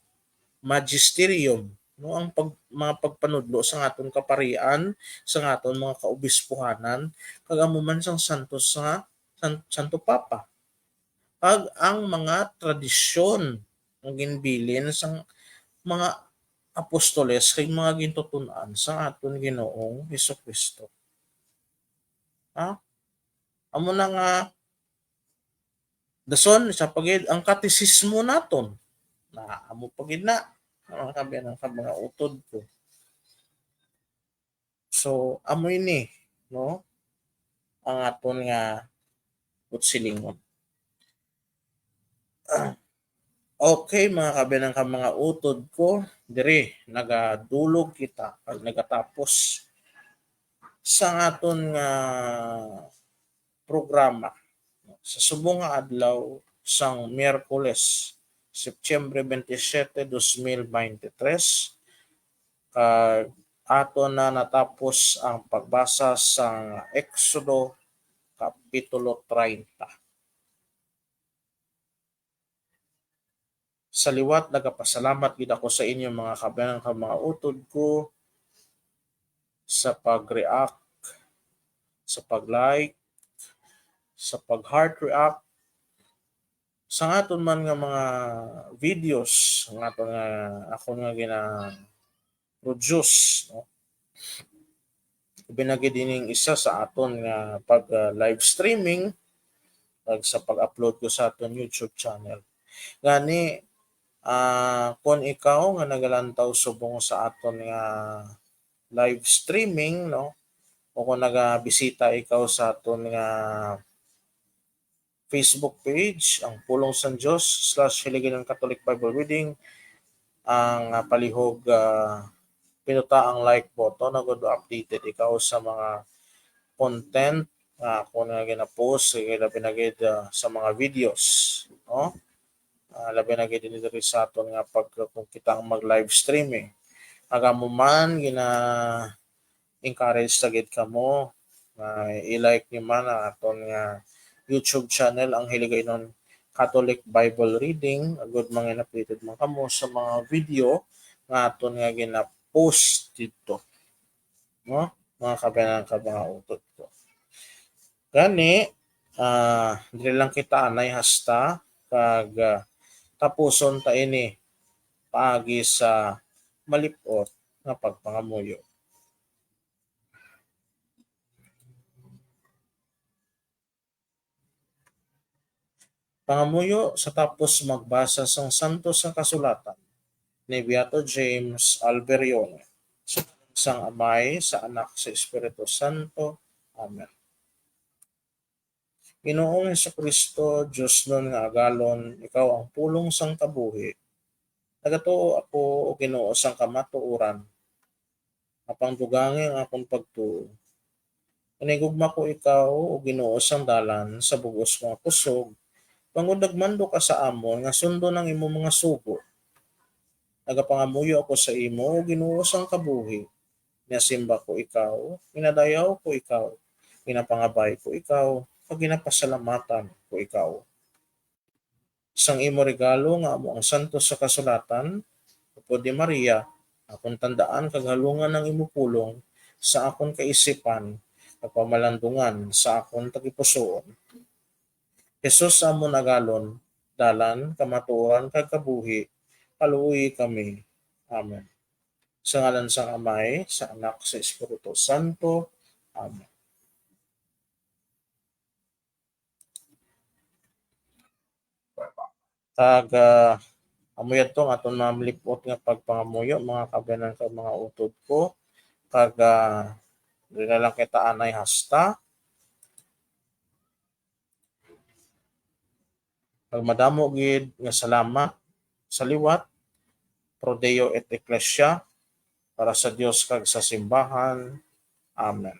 magisterium, no? Ang pag-, mga pagpanudlo sa aton kaparian, sa aton mga kaobispuhanan, kag amo man sang santos nga San-, Santo Papa. Kag ang mga tradisyon nga ginbilin sang mga apostoles kag mga gintuton-an sa aton Ginoong Jesu-Cristo. Ha? Amo na nga, dason, isa pa gid ang katesismo naton. Na, amo pa gid na, mga kaabyanan kag mga utod ko. So, amo ini, no? Ang aton nga buot silingon. Ah, okay, mga kaabyanan kag mga utod ko, diri nagadulog kita, or nagatapos sa aton nga programa sa subong nga adlaw sang Miyerkules, Setyembre twenty-seven, dos mil twenty-three, kag aton na natapos ang pagbasa sang Exodo Kapitulo treinta. Sa liwat, nagapasalamat gid ako sa inyo, mga kaabyanan kag mga utod ko, sa pag-react, sa pag-like, sa pag-heart react, sa aton man nga mga videos, nga aton nga, akon nga gina-produce, no? Ubos na gid ining isa sa aton nga pag, ah, live streaming, kag sa pag-upload ko sa aton YouTube channel. Gani, ah, kung ikaw nga nagalantaw subong sa aton nga live streaming, no, o kung nagabisita ikaw sa aton nga Facebook page, ang Pulong sang Dios slash Hiligaynon Catholic Bible Reading, ang, ah, palihog, ah, pinduta ang like button agud updated ikaw sa mga content nga akon nga gina-post, sige, labi na gid, ah, sa mga videos, no? Ah, labi na gid diri sa aton nga pag, kung kita ang mag-live streaming. Kag amo man, gina-encourage ta gid kamo nga i-like niyo man ang aton nga YouTube channel, ang Hiligaynon Catholic Bible Reading, agud mga updated man kamo sa mga video nga aton nga gina-post didto, no? Mga kaabyanan kag mga utod ko. Gani, ah, diri lang kita anay hasta, kag, ah, tapuson ta ini paagi sa malip-ot nga pagpangamuyo. Pangamuyo sa tapos magbasa sang Santos nga Kasulatan ni Beato James Alberione, sa ngalan sang Amay, sa Anak, sa Espiritu Santo. Amen. Ginoong Jesucristo, diosnon nga agalon, ikaw ang pulong sang kabuhi. Nagatuo ako, O Ginoo, sang kamatuoran, nga pangdugangi ang akon pagtuo. Manigugma ko ikaw, O Ginoo, sang dalan sa bug-os nga kusog, bangod nagmando ka sa amon nga sundon ang imo mga sugo. Nagapangamuyo ako sa imo, O Ginoo sang kabuhi. Ginasimba ko ikaw, ginadayaw ko ikaw, ginapangabay ko ikaw, kag ginapasalamatan ko ikaw. Sang imo regalo nga amo ang Santos sa Kasulatan, Upod ni Maria, akon tandaan kag halungan ang imo pulong sa akon kaisipan kag pamalandungan sa akon tagipusoon. Jesus, amon agalon, dalan, kamatuoran, kag kabuhi, kaluoyi kami. Amen. Sa ngalan sang Amay, sa Anak, sa Espiritu Santo. Amen. Kag, ah, amo yadto ang aton mga malip-ot nga pagpangamuyo, mga kaabyanan kag mga utod ko. Kag, ah, diri na lang kita anay hasta. Kag madamo gid nga salamat sa liwat, Pro Deo et Ecclesia, para sa Dios kag sa simbahan. Amen.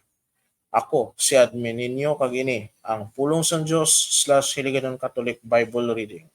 Ako si admin ninyo, kag ini ang Pulong sang Dios slash Hiligaynon Catholic Bible Reading.